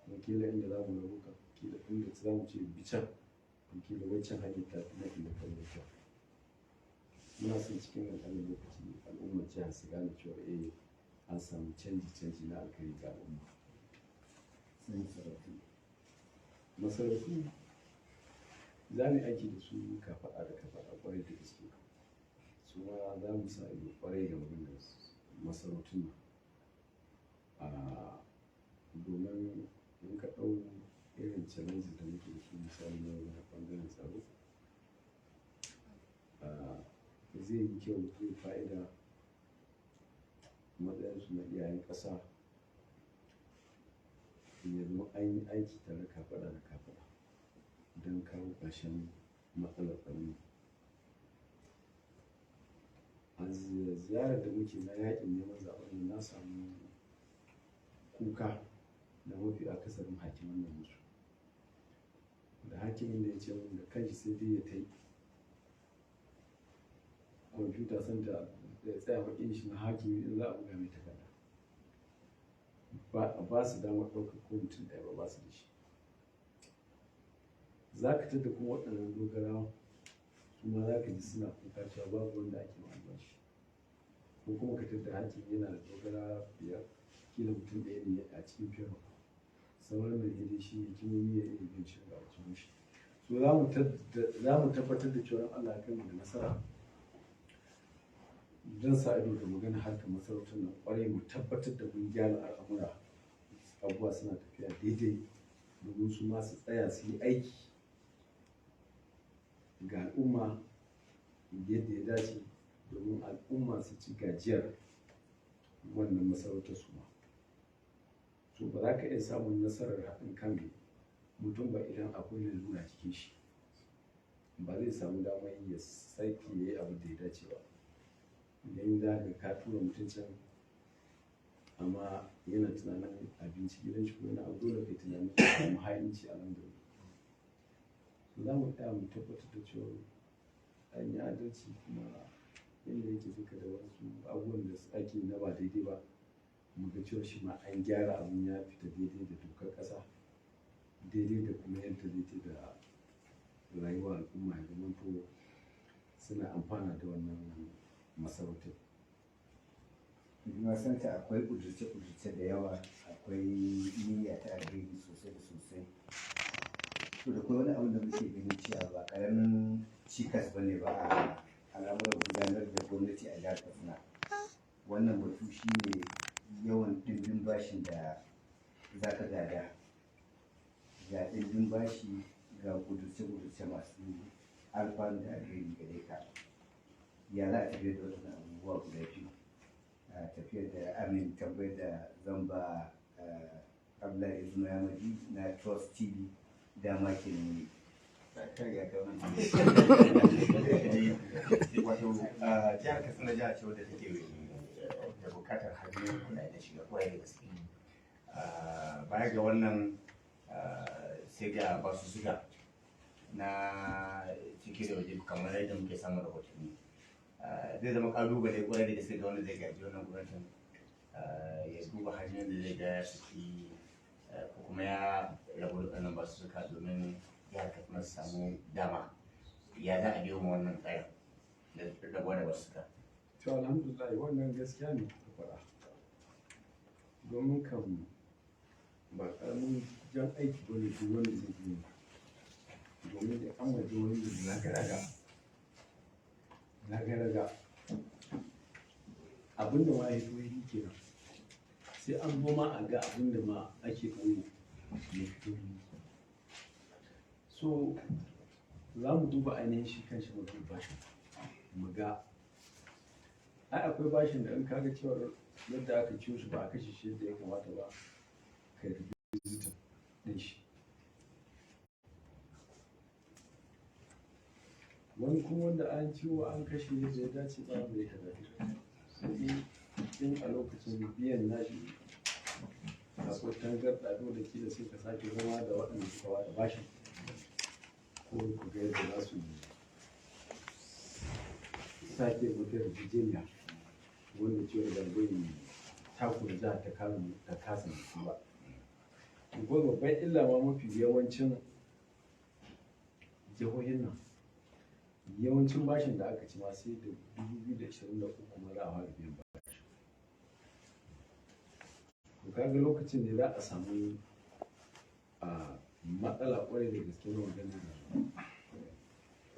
Kuma kila inda za mu rabo ka, kila inda za mu ce bi can, to kila waccan hanyar ta fi nan inda ka bi kyau. Muna son cikin ƙanƙanin lokaci al'ummar jihar su gane cewa eh, an samu canji, canji na alkhairi ga al'umma. Sai masarautu. Masarautu za mu yi aiki da su kafaɗa da kafaɗa ƙwarai da gaske. Su ma za mu sa ido ƙwarai ga maganar masarautun nan. Domin in ka ɗau irin challenges da muke da su, misali na ɓangaren tsaro, zai yi kyau, zai fa'ida matsayinsu na iyayen ƙasa ya zama an yi aiki tare kafaɗa da kafaɗa don kawo ƙarshen matsalar tsaron nan. A ziyarar da muke na yaƙin neman zaɓen nan, na samu kuka da mafi akasarin hakiman nan musu. Da hakimin da ya ce mun da kanshi sai dai ya tai computer center da ya tsaya matsayin shi na hakimi in za a buga mai takarda. Ba a ba su damar ɗaukar ko mutum ɗaya ba, ba su da shi. Za ka tadda kuma waɗannan dogarawan Su ma za ka ji suna kuka cewa babu wanda ake ma albashi, ko kuma ka tattara hakimi yana da dogara biyar, kila mutum ɗaya ne a cikin fero, sauran da ya dai shi hikimomi ya iya biyan shi ga cikin shi. So za mu tabbatar da cewa Allah ya kai mu da nasara, zan sa ido da magana harkar masarautar nan kwarai, mu tabbatar da mun gyara al'amura, abubuwa suna tafiya daidai, domin su ma su tsaya su yi aiki ga al'umma yadda ya dace, domin al'umma su ci gajiyar wannan masarautar su ma. To, ba za ka iya samun nasarar haɗin kan mutum ba idan akwai lalura cikin shi, ba zai samu damar ya sake ya yi abin da ya dace ba. Idan za ka tura mutum can, amma yana tunanin abinci gidan shi ko wani abu, dole kai tunanin ya samu ha'inci a nan gaba. So za mu tsaya mu tabbatar da cewa an yi adalci, kuma yadda yake duka da wasu abubuwan da ake na ba daidai ba, mu ga cewa shi ma an gyara abin ya fita daidai da dokar ƙasa, daidai da kuma yadda zai da rayuwar al'umma, ya zamanto suna amfana da wannan masarautar. Na san ta akwai ƙudurce-ƙudurce da yawa, akwai niyya ta alheri sosai da sosai. To, da wani abu da muke ganin cewa ba ƙaramin cikas ba ne ba a al'amuran gudanar da gwamnati a jihar Katsina. Wannan batu shine yawan ɗimbin bashin da za ka gada. Ga ɗimbin bashi, ga ƙudurce-ƙudurce masu alfanu da alheri gare ka. Ya za a tafiyar da waɗannan abubuwa guda biyu? A tafiyar da amin tambayar da zan ba Abdullahi Izuma Yamadi na Trust TV dama ke ne. Wato jihar Katsina jiha ce wadda take da bukatar hanyoyin kuɗaɗe na shiga kwarai da gaske. Baya ga wannan, sai ga basussuka na ciki da waje, kamar yadda muke samun rahotanni. Zai zama kalubale kwarai da gaske ga wanda zai gaji wannan gwamnatin ya duba hanyoyin da zai ga ya saki ko kuma ya rabu da waɗannan basussuka domin jihar Katsina su samu dama. Ya za a biyo ma wannan tsarin da rabuwa da basussuka? To, alhamdulillah, wannan gaskiya ne ka faɗa, domin kan ba ƙaramin jan aiki ba ne duk wanda zai yi, domin da an waje wani da raga-raga raga-raga, abin da ma ya fito yi kenan, sai an zo ma a ga abin da ma ake ɓoye ya fito yi. So za mu duba ainihin shi kanshi mafi bashin, mu ga ai akwai bashin da in ka ga cewar yadda aka ciyo shi ba a kashe shi yadda ya kamata ba, kai revisiting din shi. Wani kuma wanda an ciwo an kashe yadda ya dace ba, mai kaza, sai dai in a lokacin biyan nashi akwai tangarɗa, dole kila sai ka sake zama da waɗanda suka bada bashin, ko ku ga yadda za su sake wata yarjejeniya wanda cewa ba zai takura jihar ta kama ta kasa mutu ba. Ko babban illa ma, mafi yawancin jihohin nan, yawancin bashin da aka ci ma sai da 2023 ma za a fara biyan bashin. To, kaga lokacin ne za a samu a matsala kwarai da gaske na maganar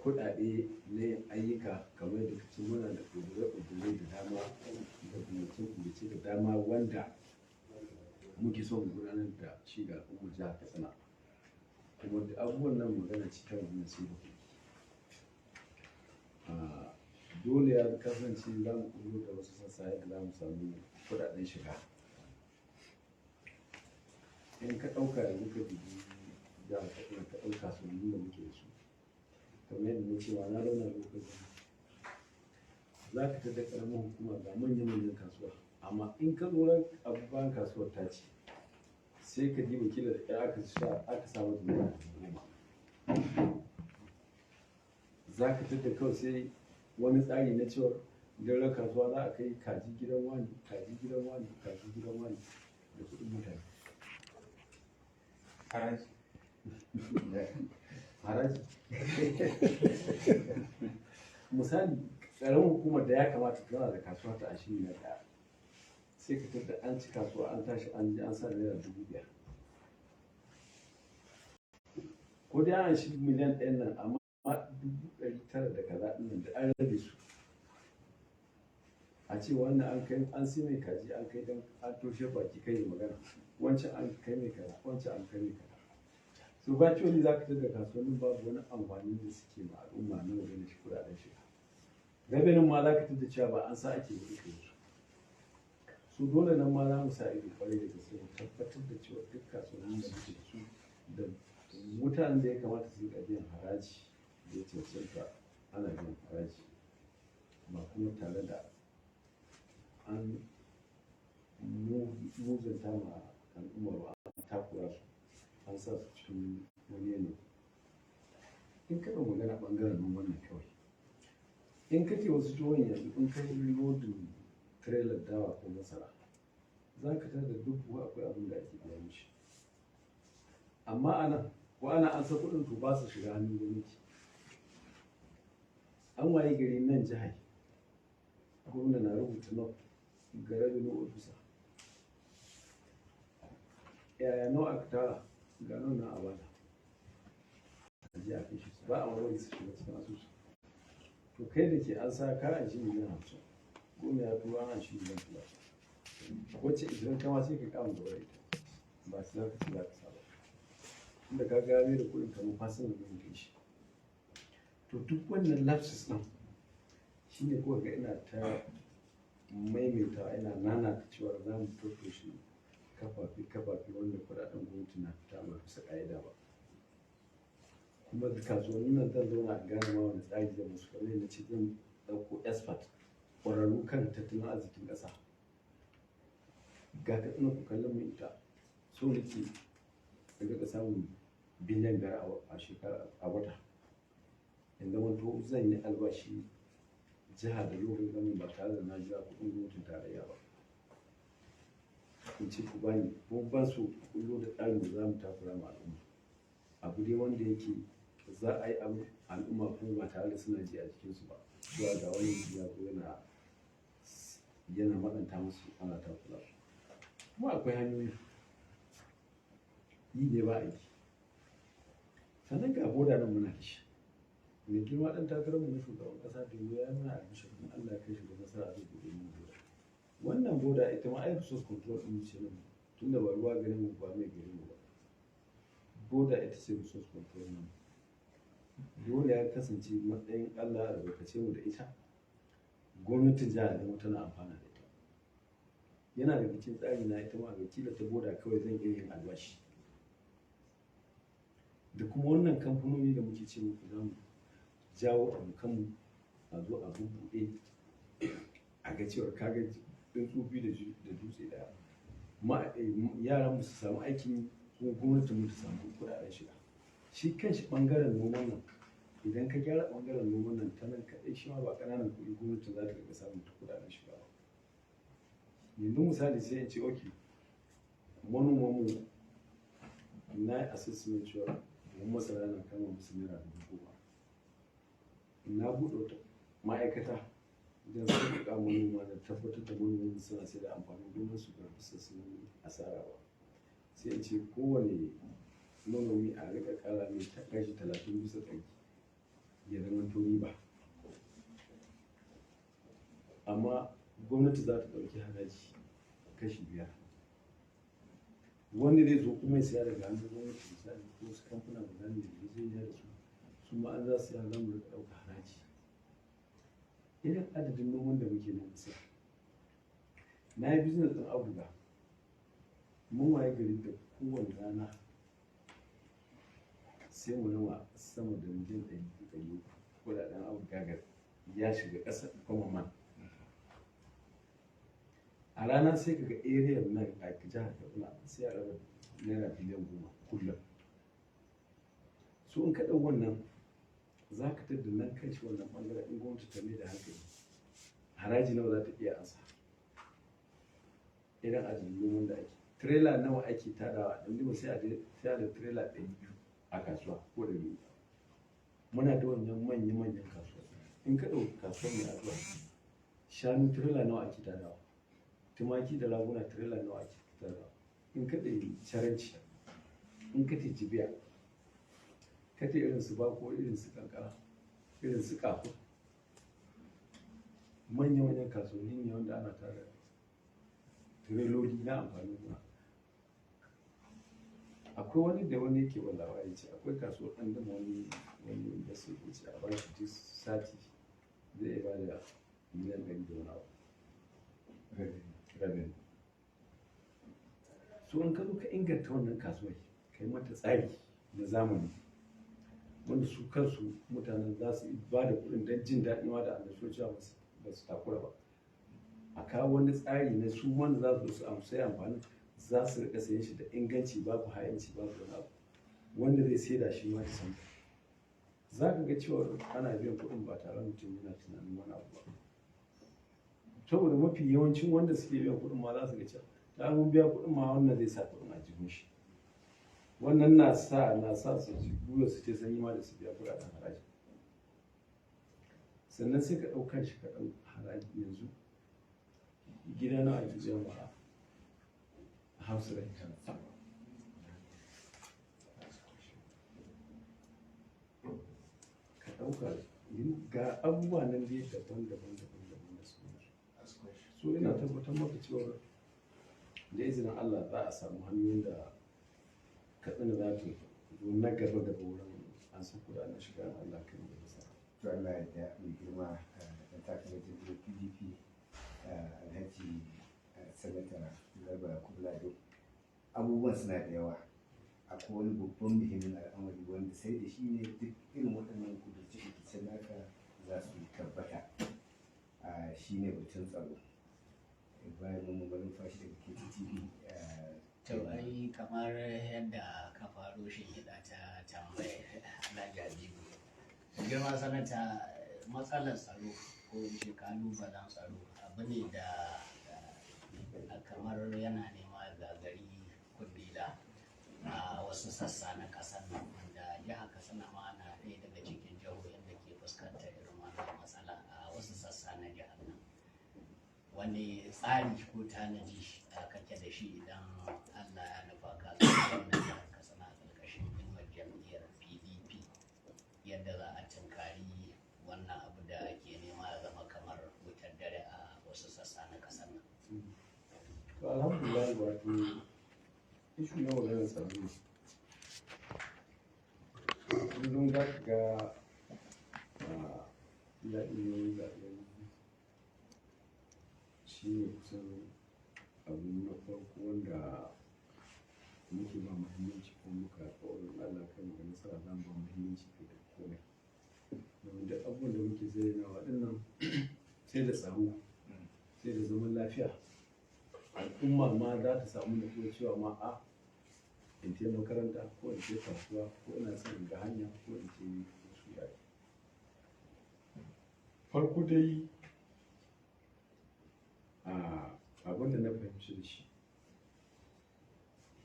kuɗaɗe na yin ayyuka. Kamar yadda kace, muna da ƙudure-ƙudure da dama da ƙudurce-ƙudurce da dama wanda muke so mu gudanar da shi ga al'ummar jihar Katsina, kuma da abubuwan nan magana ce ta magana sai da kuɗi. Dole ya kasance za mu ƙullo da wasu sassa yadda za mu samu kuɗaɗen shiga. In ka ɗauka yanzu, ka dubi jihar Katsina, ka ɗauka kasuwannin da muke da su, kamar yadda na cewa na zauna lokacin, za ka tada ƙaramin hukuma ga manya-manyan kasuwa, amma in ka lura abubuwan kasuwar ta ce sai ka diba kila da ƙyar aka sa mata naira 10,000. Za ka tada kawai sai wani tsari na cewar idan kasuwa za a kai kaji gidan wani, kaji gidan wani, kaji gidan wani, da kuɗin mutane. Haraji. Haraji. Misali, ƙaramin hukumar da ya kamata tana da kasuwa ta 21, sai ka tabbata an ci kasuwa, an tashi an je an sa ₦5,000. Ko dai an shi miliyan 1 nan, amma 900,000 da kaza ɗin nan da an rabe su. A ce wannan an kai an sai mai kaji an kai don an toshe baki kai yi magana, wancan an kai mai kaza, wancan an kai mai kaza. So virtually za ka tada kasuwannin babu wani amfani da suke ma al'umma na magana shi kuɗaɗen shiga. Revenue ma za ka tada cewa ba an sa ake yi su. So dole nan ma za mu sa ido kwarai da gaske mu tabbatar da cewa duk kasuwannin da muke da su da mutanen da ya kamata su riƙa biyan haraji da ya cancanta ana biyan haraji, ba kuma tare da an muzanta ma al'umma ba, an takura su, an sa su cikin wani yanayi. In ka ɗau magana ɓangaren noman nan kawai, in kake wasu jihohin yanzu in kai lodin trailer dawa ko masara, za ka tarar da duk buhu akwai abin da ake biya mishi. Amma a nan ko ana ansa kuɗin, to ba su shiga hannun gwamnati. An waye gari nan jihar gwamna na rubuta note ga revenue officer, yaya nawa aka tara, ga nan na a bada, a je a kai shi, ba a bari su shiga cikin asusu. To kai da ke an sa ka an shi miliyan 50, gwamna ya turo an shi miliyan 30, wacce 20 kama sai ka kama gaba da ita, ba su za ka ci za ka saba inda ka ga mai da kuɗin kamar fasin da kai shi. To duk wannan lapses ɗin shine kuka ga ina ta maimaitawa, ina nanata cewa za mu tattoshe kafafe kafafe wanda kuɗaɗen gwamnati na fita ba bisa ƙa'ida ba. Kuma kasuwannin nan zan zauna a gane ma wani tsari zan musu. Kamar yadda ce, zan ɗauko expert ƙwararru kan tattalin arzikin ƙasa. Ga Katsina, ku kallon mu ita, so nake in riƙa samun biliyan 5 a shekara, a wata, in zamanto zan yi albashi jiha da local government ba tare da na jira kuɗin gwamnatin tarayya ba, in ce ku bani ko ban so kullo da tsarin da za mu takura ma al'umma. Abu dai wanda yake za a yi abu al'umma kuma ba tare da suna ji a jikinsu ba cewa ga wani mutum ya zo yana matsanta musu, ana takura su. Kuma akwai hanyoyi yi ne ba aiki. Sannan ga boda nan muna da shi. Mai girma ɗan takararmu na shugaban ƙasa da ya yi mana albishir in Allah ya kai shi da nasara zai buɗe mana boda. Wannan boda ita ma ai resource control ɗin ce nan, tunda ba ruwa gare mu ba, mai gare mu ba. Boda ita ce resource control nan. Dole ya kasance matsayin Allah albarkace mu da ita, gwamnatin jihar zama tana amfana da ita. Yana daga cikin tsari na ita ma a kila ta boda kawai zan iya yin albashi. Da kuma wannan kamfanoni da muke ce muku za mu jawo abokanmu a zo a bubbuɗe, a ga cewar kaga tsuntsu biyu da dutse ɗaya. Yaran mu su samu aikin yi kuma gwamnatin mu ta samu kuɗaɗen shiga. Shi kanshi ɓangaren noman nan, idan ka gyara ɓangaren noman nan ta nan kaɗai, shi ma ba ƙananan kuɗi gwamnati za ta riƙa samun ta kuɗaɗen shiga ba. Yanzu misali sai in ce okay, manoman mu na yi assessment cewa buhun masara yana kama musu ₦10,000. Na buɗe wata ma'aikata don sauƙaƙa manoma da tabbatar da manoman suna sai da amfanin gonarsu ba bisa sun yi asara ba. Sai in ce kowane manomi a riƙa ƙara mai kashi 30% ya zamanto riba. Amma gwamnati za ta ɗauki haraji kashi 5. Wanda zai zo kuma ya saya daga hannun gwamnati, misali ko wasu kamfuna da za mu yi yarjejeniya da su, su ma an za su saya za mu riƙa ɗauka haraji. Irin adadin noman da muke nan ƙasar. Na yi business ɗin auduga. Mun waye gari da kowane rana sai mu nama sama da miliyan 200, 300 kuɗaɗen auduga ga ya shiga ƙasar common man. A rana sai ka ga area nan a jihar Katsina sai a raba ₦10 billion kullum. So in ka ɗau wannan, za ka tadda nan kanshi wannan ɓangaren in gwamnati ta mai da hankali, haraji nawa za ta iya ansa. Irin adadin noman da ake. Tirela nawa ake tarawa, ɗan sai a da tirela 200 a kasuwa ko 300. Muna da wannan manya-manyan kasuwa. In ka ɗauki kasuwar Mai'adua, shanu tirela nawa ake tarawa, tumaki da raguna tirela nawa ake tarawa. In ka ɗauki Caranci, in ka tafi Jibiya, ka tafi irin su Bako, irin su Kankara, irin su Kafur, manya-manyan kasuwanni ne wanda ana tara tireloli na amfanin gona. Akwai wani da wani yake ban labari ce akwai kasuwar ɗan dama, wani da su ce a bashi duk sati zai iya bada miliyan 100 da wani abu revenue. So in ka zo ka inganta wannan kasuwar, ka yi mata tsari na zamani wanda su kansu mutanen za su ba da kuɗin don jin daɗi ma da annashuwa cewa ba su takura ba, a kawo wani tsari na su wanda za su su sai amfani za su rika sayen shi da inganci, babu ha'inci, babu wani abu, wanda zai saida shi ma da san za ka ga cewa ana biyan kuɗin ba tare da mutum yana tunanin wani abu ba, saboda mafi yawancin wanda suke biyan kuɗin ma za su ga cewa ta mun biya kuɗin ma, wannan zai sa kuɗin a jihun shi. Wannan na sa su ji gwiwa su ce sanyi ma da su biya kuɗaɗen haraji. Sannan sai ka ɗauka shi, ka ɗau haraji. Yanzu gida nawa ake biyan wa a house rent? Ka ɗauka ga abubuwa nan dai daban daban daban daban da sauransu. So ina tabbatar maka cewa da izinin Allah za a samu hanyoyin da Katsina za ta zo na gaba gaba wurin an san kuɗaɗen shiga, Allah kai mu da nasara. To, Allah ya da mai girma ɗan takarar jam'iyyar PDP, Alhaji Sanata Garba Yakubu Lado, abubuwan suna da yawa. Akwai wani babban muhimmin al'amari wanda sai da shi ne duk irin waɗannan kudurce-kudurce naka za su tabbata, shi ne batun tsaro. Ibrahim Mamman Malumfashi daga KTTV. To, ai kamar yadda ka faro shi hida ta tambaye Alhaji Habibu. Girma sanata, matsalar tsaro ko in ce kalubalen tsaro abu ne da kamar yana nema gagari kundila a wasu sassa na ƙasar nan, wanda jihar Katsina ma na ɗaya daga cikin jihohin da ke fuskantar irin wannan matsala a wasu sassa na jihar nan. Wani tsari ko tanaji kake da shi idan Allah ya nufa ka zama gwamnan jihar Katsina a ƙarƙashin inuwar jam'iyyar PDP, yadda za a tunkari wannan abu da ke nema ya zama kamar wutar dare a wasu sassa na ƙasar nan? To, alhamdulillah, wato issue na maganar tsaro ne kullum za ka ga yaƙi ne zaɓen shi ne kusan abu na farko wanda muke ba muhimmanci, ko muka alƙawarin Allah kai mu ga nasara za mu ba muhimmanci fiye da komai, domin duk abubuwan da muke zayyanawa ɗin sai da tsaro, sai da zaman lafiya, al'umma ma za ta samu nutsuwa cewa ma a in je makaranta ko in je kasuwa ko ina son in ga hanya ko in je wasu yare. Farko dai, a abin da na fahimci da shi,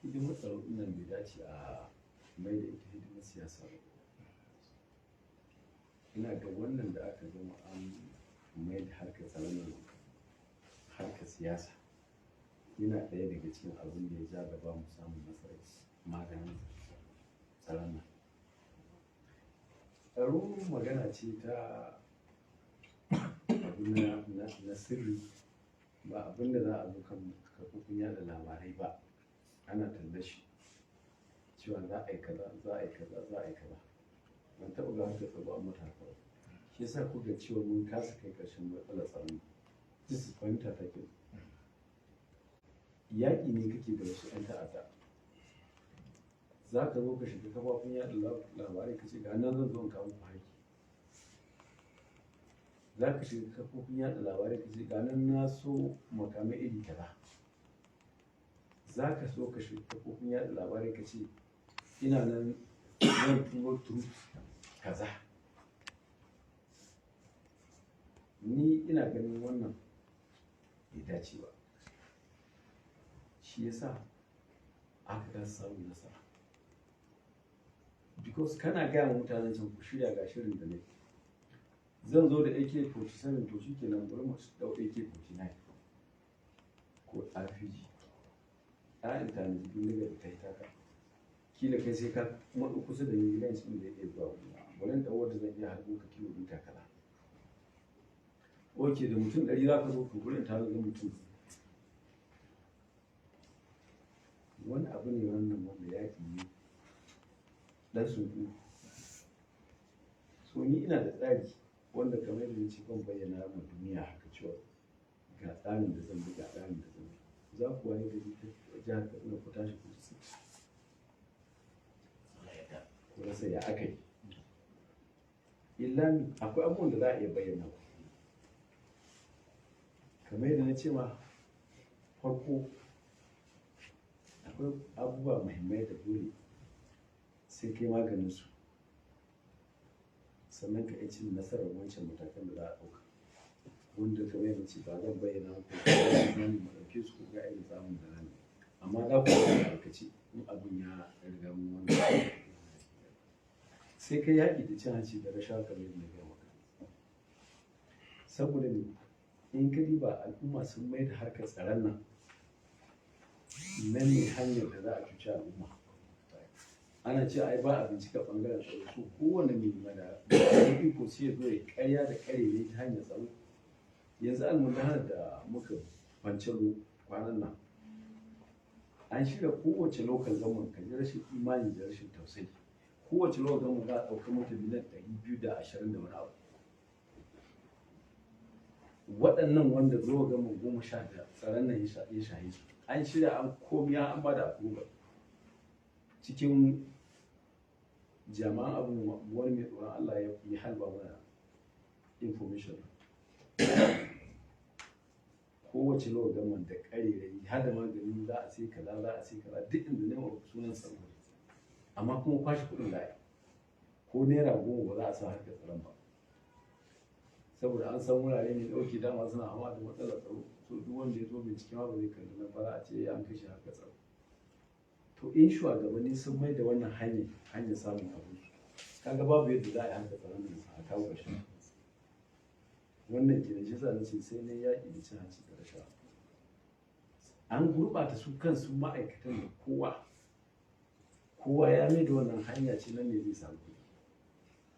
hidimar tsaro ɗin nan bai dace a mai da ita hidimar siyasa ba. Ina ga wannan da aka zama an mai da harkar tsaron nan harkar siyasa, yana ɗaya daga cikin abin da ya ja gaba mu samun nasarar maganin tsaron nan. Tsaro magana ce ta abu na sirri, ba abin da za a zo kan kafofin yada labarai ba ana tallar shi cewa za a yi kaza, za a yi kaza, za a yi kaza. Ban taɓa ga harkar tsaro an mata haka ba. Shi yasa kuka cewa mun kasa kai ƙarshen matsalar tsaron. This is fahimta ta ke. Yaƙi ne kake da wasu 'yan ta'adda, za ka zo ka shiga kafafun yaɗa labarai ka ce ga nan zan zo in kawo muku hari. Za ka shiga kafofin yaɗa labarai ka ce ga nan na so makamai iri kaza. Za ka so ka shiga kafofin yaɗa labarai ka ce ina nan zan turo troops kaza. Ni ina ganin wannan bai dace ba, shi yasa aka kasa samun nasara. Because kana gaya wa mutanen can, ku shirya, ga shirin da ne zan zo da AK-47, to shi kenan, bari mu dau AK-49 ko RPG, a in tanaji bindiga da ta yi taka. Kila kai sai ka matso kusa da ni, gidan shi da ya iya zuwa wurina, bari in ɗau wanda zan iya harbo ka kilomita kaza. Ok, da mutum 100 za ka zo, ku gurin ta ga mutum. Wani abu ne wannan wanda yaƙi ne ɗan sunku. So ni ina da tsari wanda, kamar yadda nace, ban bayyana ma duniya haka cewa ga tsarin da zan bi, ga tsarin da zan bi. Za ku waye gari ta jihar Katsina, ku tashi ku ci ku rasa ya aka yi. Illa mi akwai abubuwan da za a iya bayyana. Kamar yadda na ce ma farko, akwai abubuwa muhimmai da dole sai kai maganin su, sannan ka iya cin nasarar wancan matakan da za a ɗauka, wanda kamar yadda ce ba zan bayyana muku ba, mu ɗauke su ko ga irin tsamin da zamu yi. Amma za ku ga aikace in abun ya riga mun wannan. Sai kai yaƙi da cin hanci da rashawa, kamar yadda na gaya maka. Saboda me? In ka diba, al'umma sun mai da harkar tsaron nan, nan ne hanyar da za a cuci al'umma. Ana ce ai ba a bincika bangaren tsaro. Su kowane mai mana da iko sai ya zo ya karya da karere ta hanyar tsaro. Yanzu almundahanar da muka fancalo kwanan nan, an shirya kowace local government, ka ji rashin imani da rashin tausayi, kowace local government za a ɗauka mata miliyan 220 da wani abu. Waɗannan wanda local government 15 tsaron nan ya shahe su, an shirya, an komiya, an ba da approval. Cikin jami'an abin, wani mai tsoron Allah ya yi halba mana information, kowace local government da ƙarerayi har da magani za a sai kaza, za a sai kaza, duk inda ne sunan tsaro, amma kuma kwashe kuɗin da ko naira 10 ba za a sa harkar tsaron ba, saboda an san wurare ne ɗauke dama suna hama da matsalar tsaro. So duk wanda ya zo bincike ma ba zai kalli nan ba, za a ce an kashe harkar tsaro. To in shugabanni sun mai da wannan hanyar samun abu, kaga babu yadda za a yi harkar tsaron nan a kawo ƙarshen wannan kenan. Shi yasa nace sai na yaƙi da cin hanci da rashawa. An gurɓata su kansu ma'aikatan da kowa kowa ya mai da wannan hanya ce, nan ne zai samu kuɗi.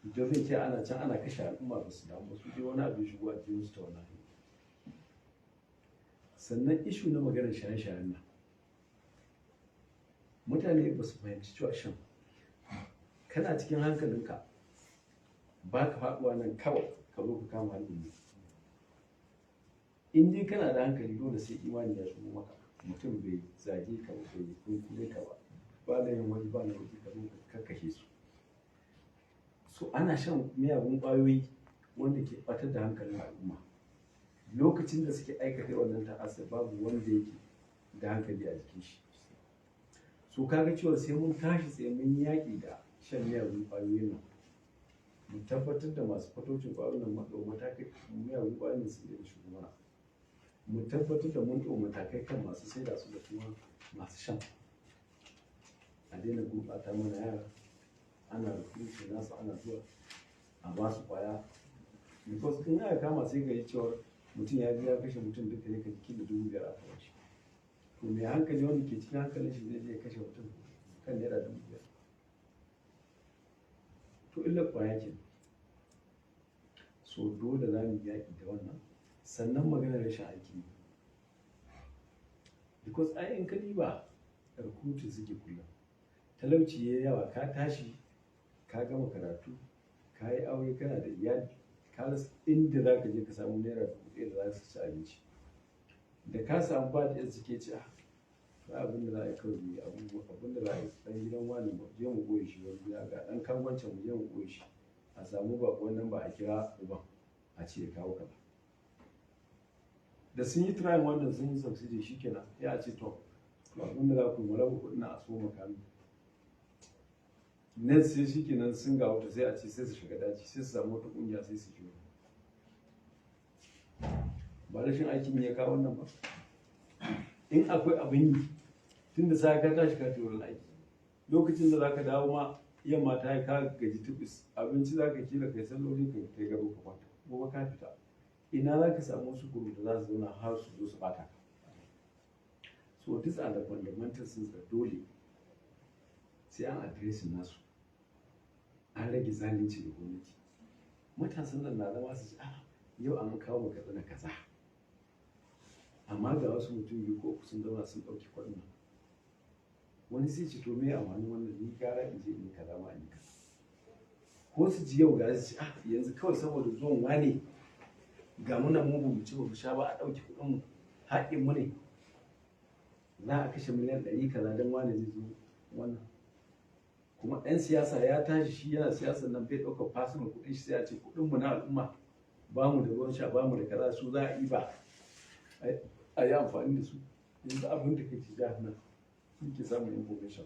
Idan zai ce ana can ana kashe al'umma, ba su damu, su dai wani abu ya shigo a jikinsu ta wannan hanya. Sannan issue na maganar shaye-shayen nan, mutane ba su fahimci cewa shan, kana cikin hankalinka ba ka faɗuwa nan kawai ka zo ka kama hannun ne. In dai kana da hankali, dole sai imani ya shigo maka. Mutum bai zage ka ba, bai kunkure ka ba, ba da yin wani ba na waje, ka zo ka kakkashe su. So ana shan miyagun ƙwayoyi wanda ke ɓatar da hankalin al'umma. Lokacin da suke aikata wannan ta'asar, babu wanda yake da hankali a jikin shi. So kaga cewa sai mun tashi tsaye mun yaƙi da shan miyagun ƙwayoyin nan, mu tabbatar da masu fataucin ƙwayoyin nan, mu matakai miyagun ƙwayoyin su daina shigo mana, mu tabbatar da mun ɗau matakai kan masu saida su da kuma masu shan, a daina gurɓata mana yara, ana recruiting nasu, ana zuwa a ba su ƙwaya. Because in aka kama, sai ka yi cewa mutum ya je ya kashe mutum, duka ne ka ji kila 5,000 aka bashi. To mai hankali wanda ke cikin hankalin shi zai je ya kashe mutum kan naira 5,000? To illar ƙwaya ke. So dole za mu yaƙi da wannan. Sannan maganar rashin aiki ne, because ai in ka diba, recruiting suke kullum. Talauci ya yawa, ka tashi ka gama karatu, ka yi aure, kana da iyali, ka rasa inda za ka je ka samu naira 1,000 da za su ci abinci. Da ka samu ba da suke ci, a to abin da za a yi kawai ne, abin da za a yi, dan gidan wani, mu je mu goye shi wani gida, ga dan kangwancin, mu je mu goye shi, a samu bakon nan ba a kira uban a ce ya kawo kaza. Da sun yi trying wannan, sun yi subsidy, shikenan, ya ce to abin da za ku yi, mu raba kuɗin a so makami nan, sai shikenan sun ga wata, sai a ce sai su shiga daji, sai su samu wata kungiya, sai su jiyo. Ba rashin aikin ya kawo wannan ba. In akwai abin yi, tun da sai ka tashi ka tafi wurin aiki, lokacin da za ka dawo ma Yamma ta yi, ka gaji tubis, abinci za ka kila kai salloli, ka kai gado ka kwanta. Gobe ka fita, ina za ka samu wasu group da za su zauna har su zo su bata ka? So these are the fundamental things da dole sai an addressing nasu, an rage zalunci da gwamnati. Matasan nan na zama su ce, "Ah, yau an kawo maka Katsina kaza, amma ga wasu mutum biyu ko uku sun zauna sun ɗauki kuɗin nan." Wani sai ce, "To, me amfanin wannan? Ni gara in je in yi kaza ma, in yi kaza." Ko su ji yau ga su ce, "Ah, yanzu kawai saboda zuwan wane ga muna mu ba mu ci ba mu sha ba, a ɗauki kuɗin mu, haƙƙin mu ne, za a kashe miliyan 100 kaza don wane zai zo." Wannan kuma ɗan siyasa ya tashi, shi yana siyasar nan, bai ɗaukar personal kuɗin shi, sai a ce kuɗin mu na al'umma, ba mu da ruwan sha, ba mu da kaza, su za a yi ba a yi amfani da su. Yanzu abin da kake jihar nan muke samun information,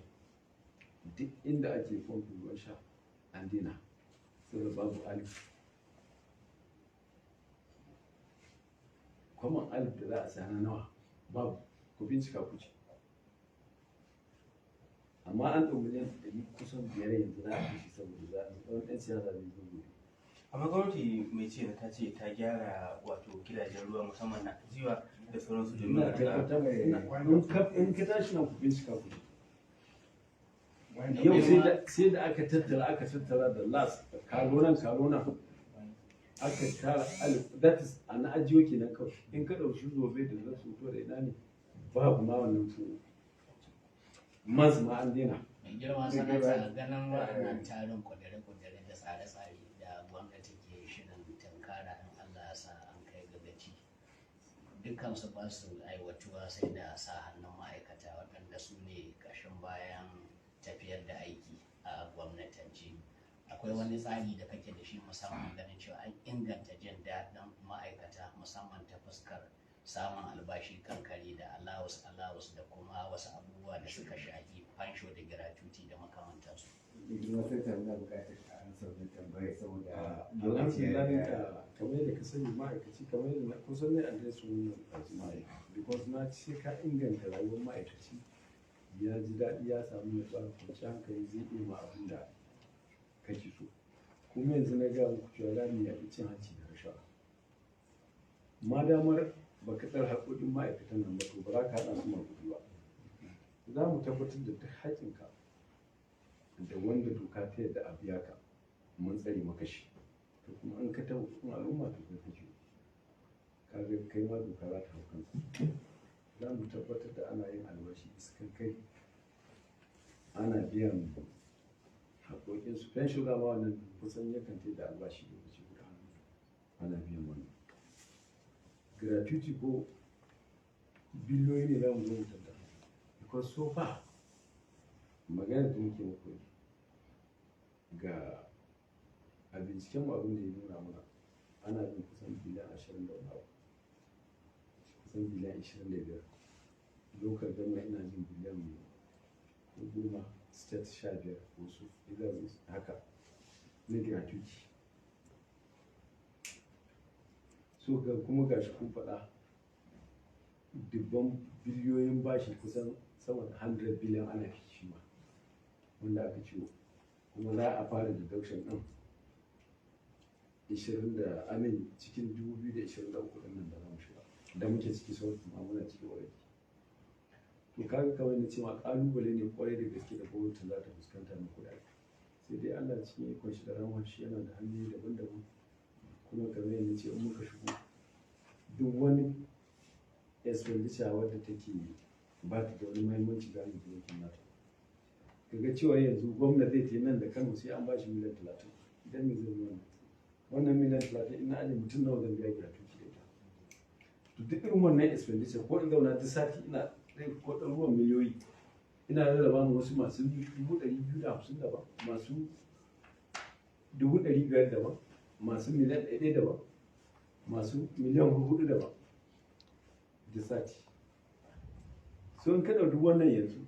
duk inda ake fomfin ruwan sha an daina saboda babu alif, common alif da za a saya na nawa, babu. Ku bincika ku ci. Amma an ɗau miliyan 100 kusan biyar yanzu za a kashe saboda za a wani ɗan siyasa zai zo gobe. Amma gwamnati mai ce ta ce ta gyara wato gidajen ruwa, musamman na Ajiwa da sauransu, domin Ina tabbatar, in ka tashi nan ku bincika ku ji. Yau sai da aka tattara da last kalo nan, kalo nan, aka tara alif. That is a na Ajiwa kenan kawai. In ka ɗauki zobe da na soto da ina ne, babu ma wannan tuwo mas ma an daina. Mai girma sanata, ganin waɗannan tarin kudure-kudure da tsare-tsare da gwamnati ke shirin tunkara in Allah ya sa an kai ga gaci, dukansu ba su aiwatuwa sai da sa hannun ma'aikata, waɗanda su ne ƙashin bayan tafiyar da aiki a gwamnatance. Akwai wani tsari da kake da shi musamman ganin cewa an inganta jin daɗin ma'aikata, musamman ta fuskar samun albashi kan kari da allowance allowance da kuma wasu abubuwa da suka shafi fansho da gratuity da makamantansu? Mai girma sanata, muna buƙatar a amsa wannan tambaya saboda lokaci ya Alhamdulillah. riga. Kamar yadda ka sani, ma'aikaci, kamar yadda na kusan ne address wannan ɗazu, ma'aikaci, because na ce ka inganta rayuwar ma'aikaci, ya ji daɗi, ya samu natsuwa da kwanciyar hankali, zai iya ma abin da kake so. Kuma yanzu na gaya muku cewa za mu yaƙi cin hanci da rashawa. Ma damar baka tsare haƙoƙin ma'aikatan nan ba, to ba za ka haɗa su maguɗi ba. Za mu tabbatar da duk haƙƙinka da wanda doka ta yadda a biya ka, mun tsare maka shi. To kuma in ka taɓa kuɗin al'umma, to kai kake kaga kai ma doka za ta hau kanka. Za mu tabbatar da ana yin albashi iskan kai, ana biyan haƙoƙinsu. Fensho dama wannan kusan yakan tai da albashi lokaci guda, ana biyan wannan. Gratuity ko biliyoyi ne za mu zo mu tattara, because so far magana da muke muku yanzu, ga a binciken mu, abin da ya nuna mana, ana bin kusan biliyan 20 da wani abu, kusan biliyan 25. Local government ina jin biliyan ko 10, state 15, wasu either haka na gratuity. So ga kuma gashi kun faɗa dubban biliyoyin bashi, kusan sama da 100 billion ana shi ma wanda aka ciwo, kuma za a fara deduction ɗin 20 da amin cikin 2023 ɗin nan da za mu shiga, da muke ciki, sauran ma muna ciki already. To kaga kamar na cewa kalubale ne kwarai da gaske da gwamnati za ta fuskanta na kuɗaɗe. Sai dai Allah cikin ikon shi da rahmar shi yana da hanyoyi daban-daban. Kuma kamar yadda ce, in muka shigo, duk wani expenditure wadda take ba ta da wani muhimmanci za mu yi nata. Kaga cewa yanzu gwamna zai ta nan da Kano sai an ba shi miliyan 30. Idan me zai yi wannan miliyan 30? Ina aje mutum nawa zan biya gratuity da ita? To duk irin wannan expenditure, ko in zauna duk sati ina ko ɗaruruwan miliyoyi ina rarraba ma wasu masu 250,000 daban, masu 500,000 daban, masu miliyan 1 daban, masu miliyan 4 daban duk sati. So in ka ɗauki wannan yanzu,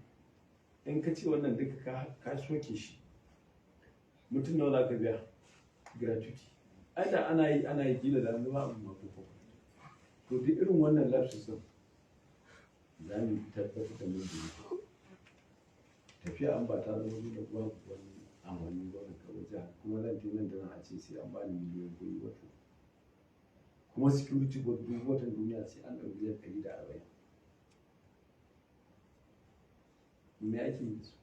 in ka ce wannan duka ka soke shi, mutum nawa za ka biya gratuity? Ai da ana yi, ana yi, kila da an zama abu ma ko. To duk irin wannan lapses din za mu tabbatar da mun yi tafiya an ba ta zama dole, babu wani Amfanin gwamnan ka wajen kuma zan ce nan da nan a ce sai an bani miliyoyin kuɗi wata, kuma security board duk watan duniya sai an ɗauki miliyan 140. Me ake yi da su?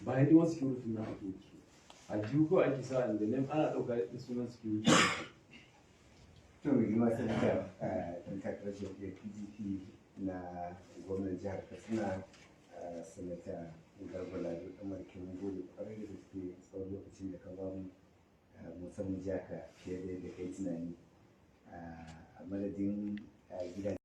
Ba hidimar security na ake yi da su, a jihu kawai ake sa in the name ana ɗauka da sunan security. To, mai girma sanata, ɗan takarar jam'iyyar PDP na gwamnan jihar Katsina, Sanata Garba Lado Ɗanmarke, mun gode kwarai da gaske tsawon lokacin da ka ba mu, musamman jaka fiye da yadda kai tunani, a madadin gidajen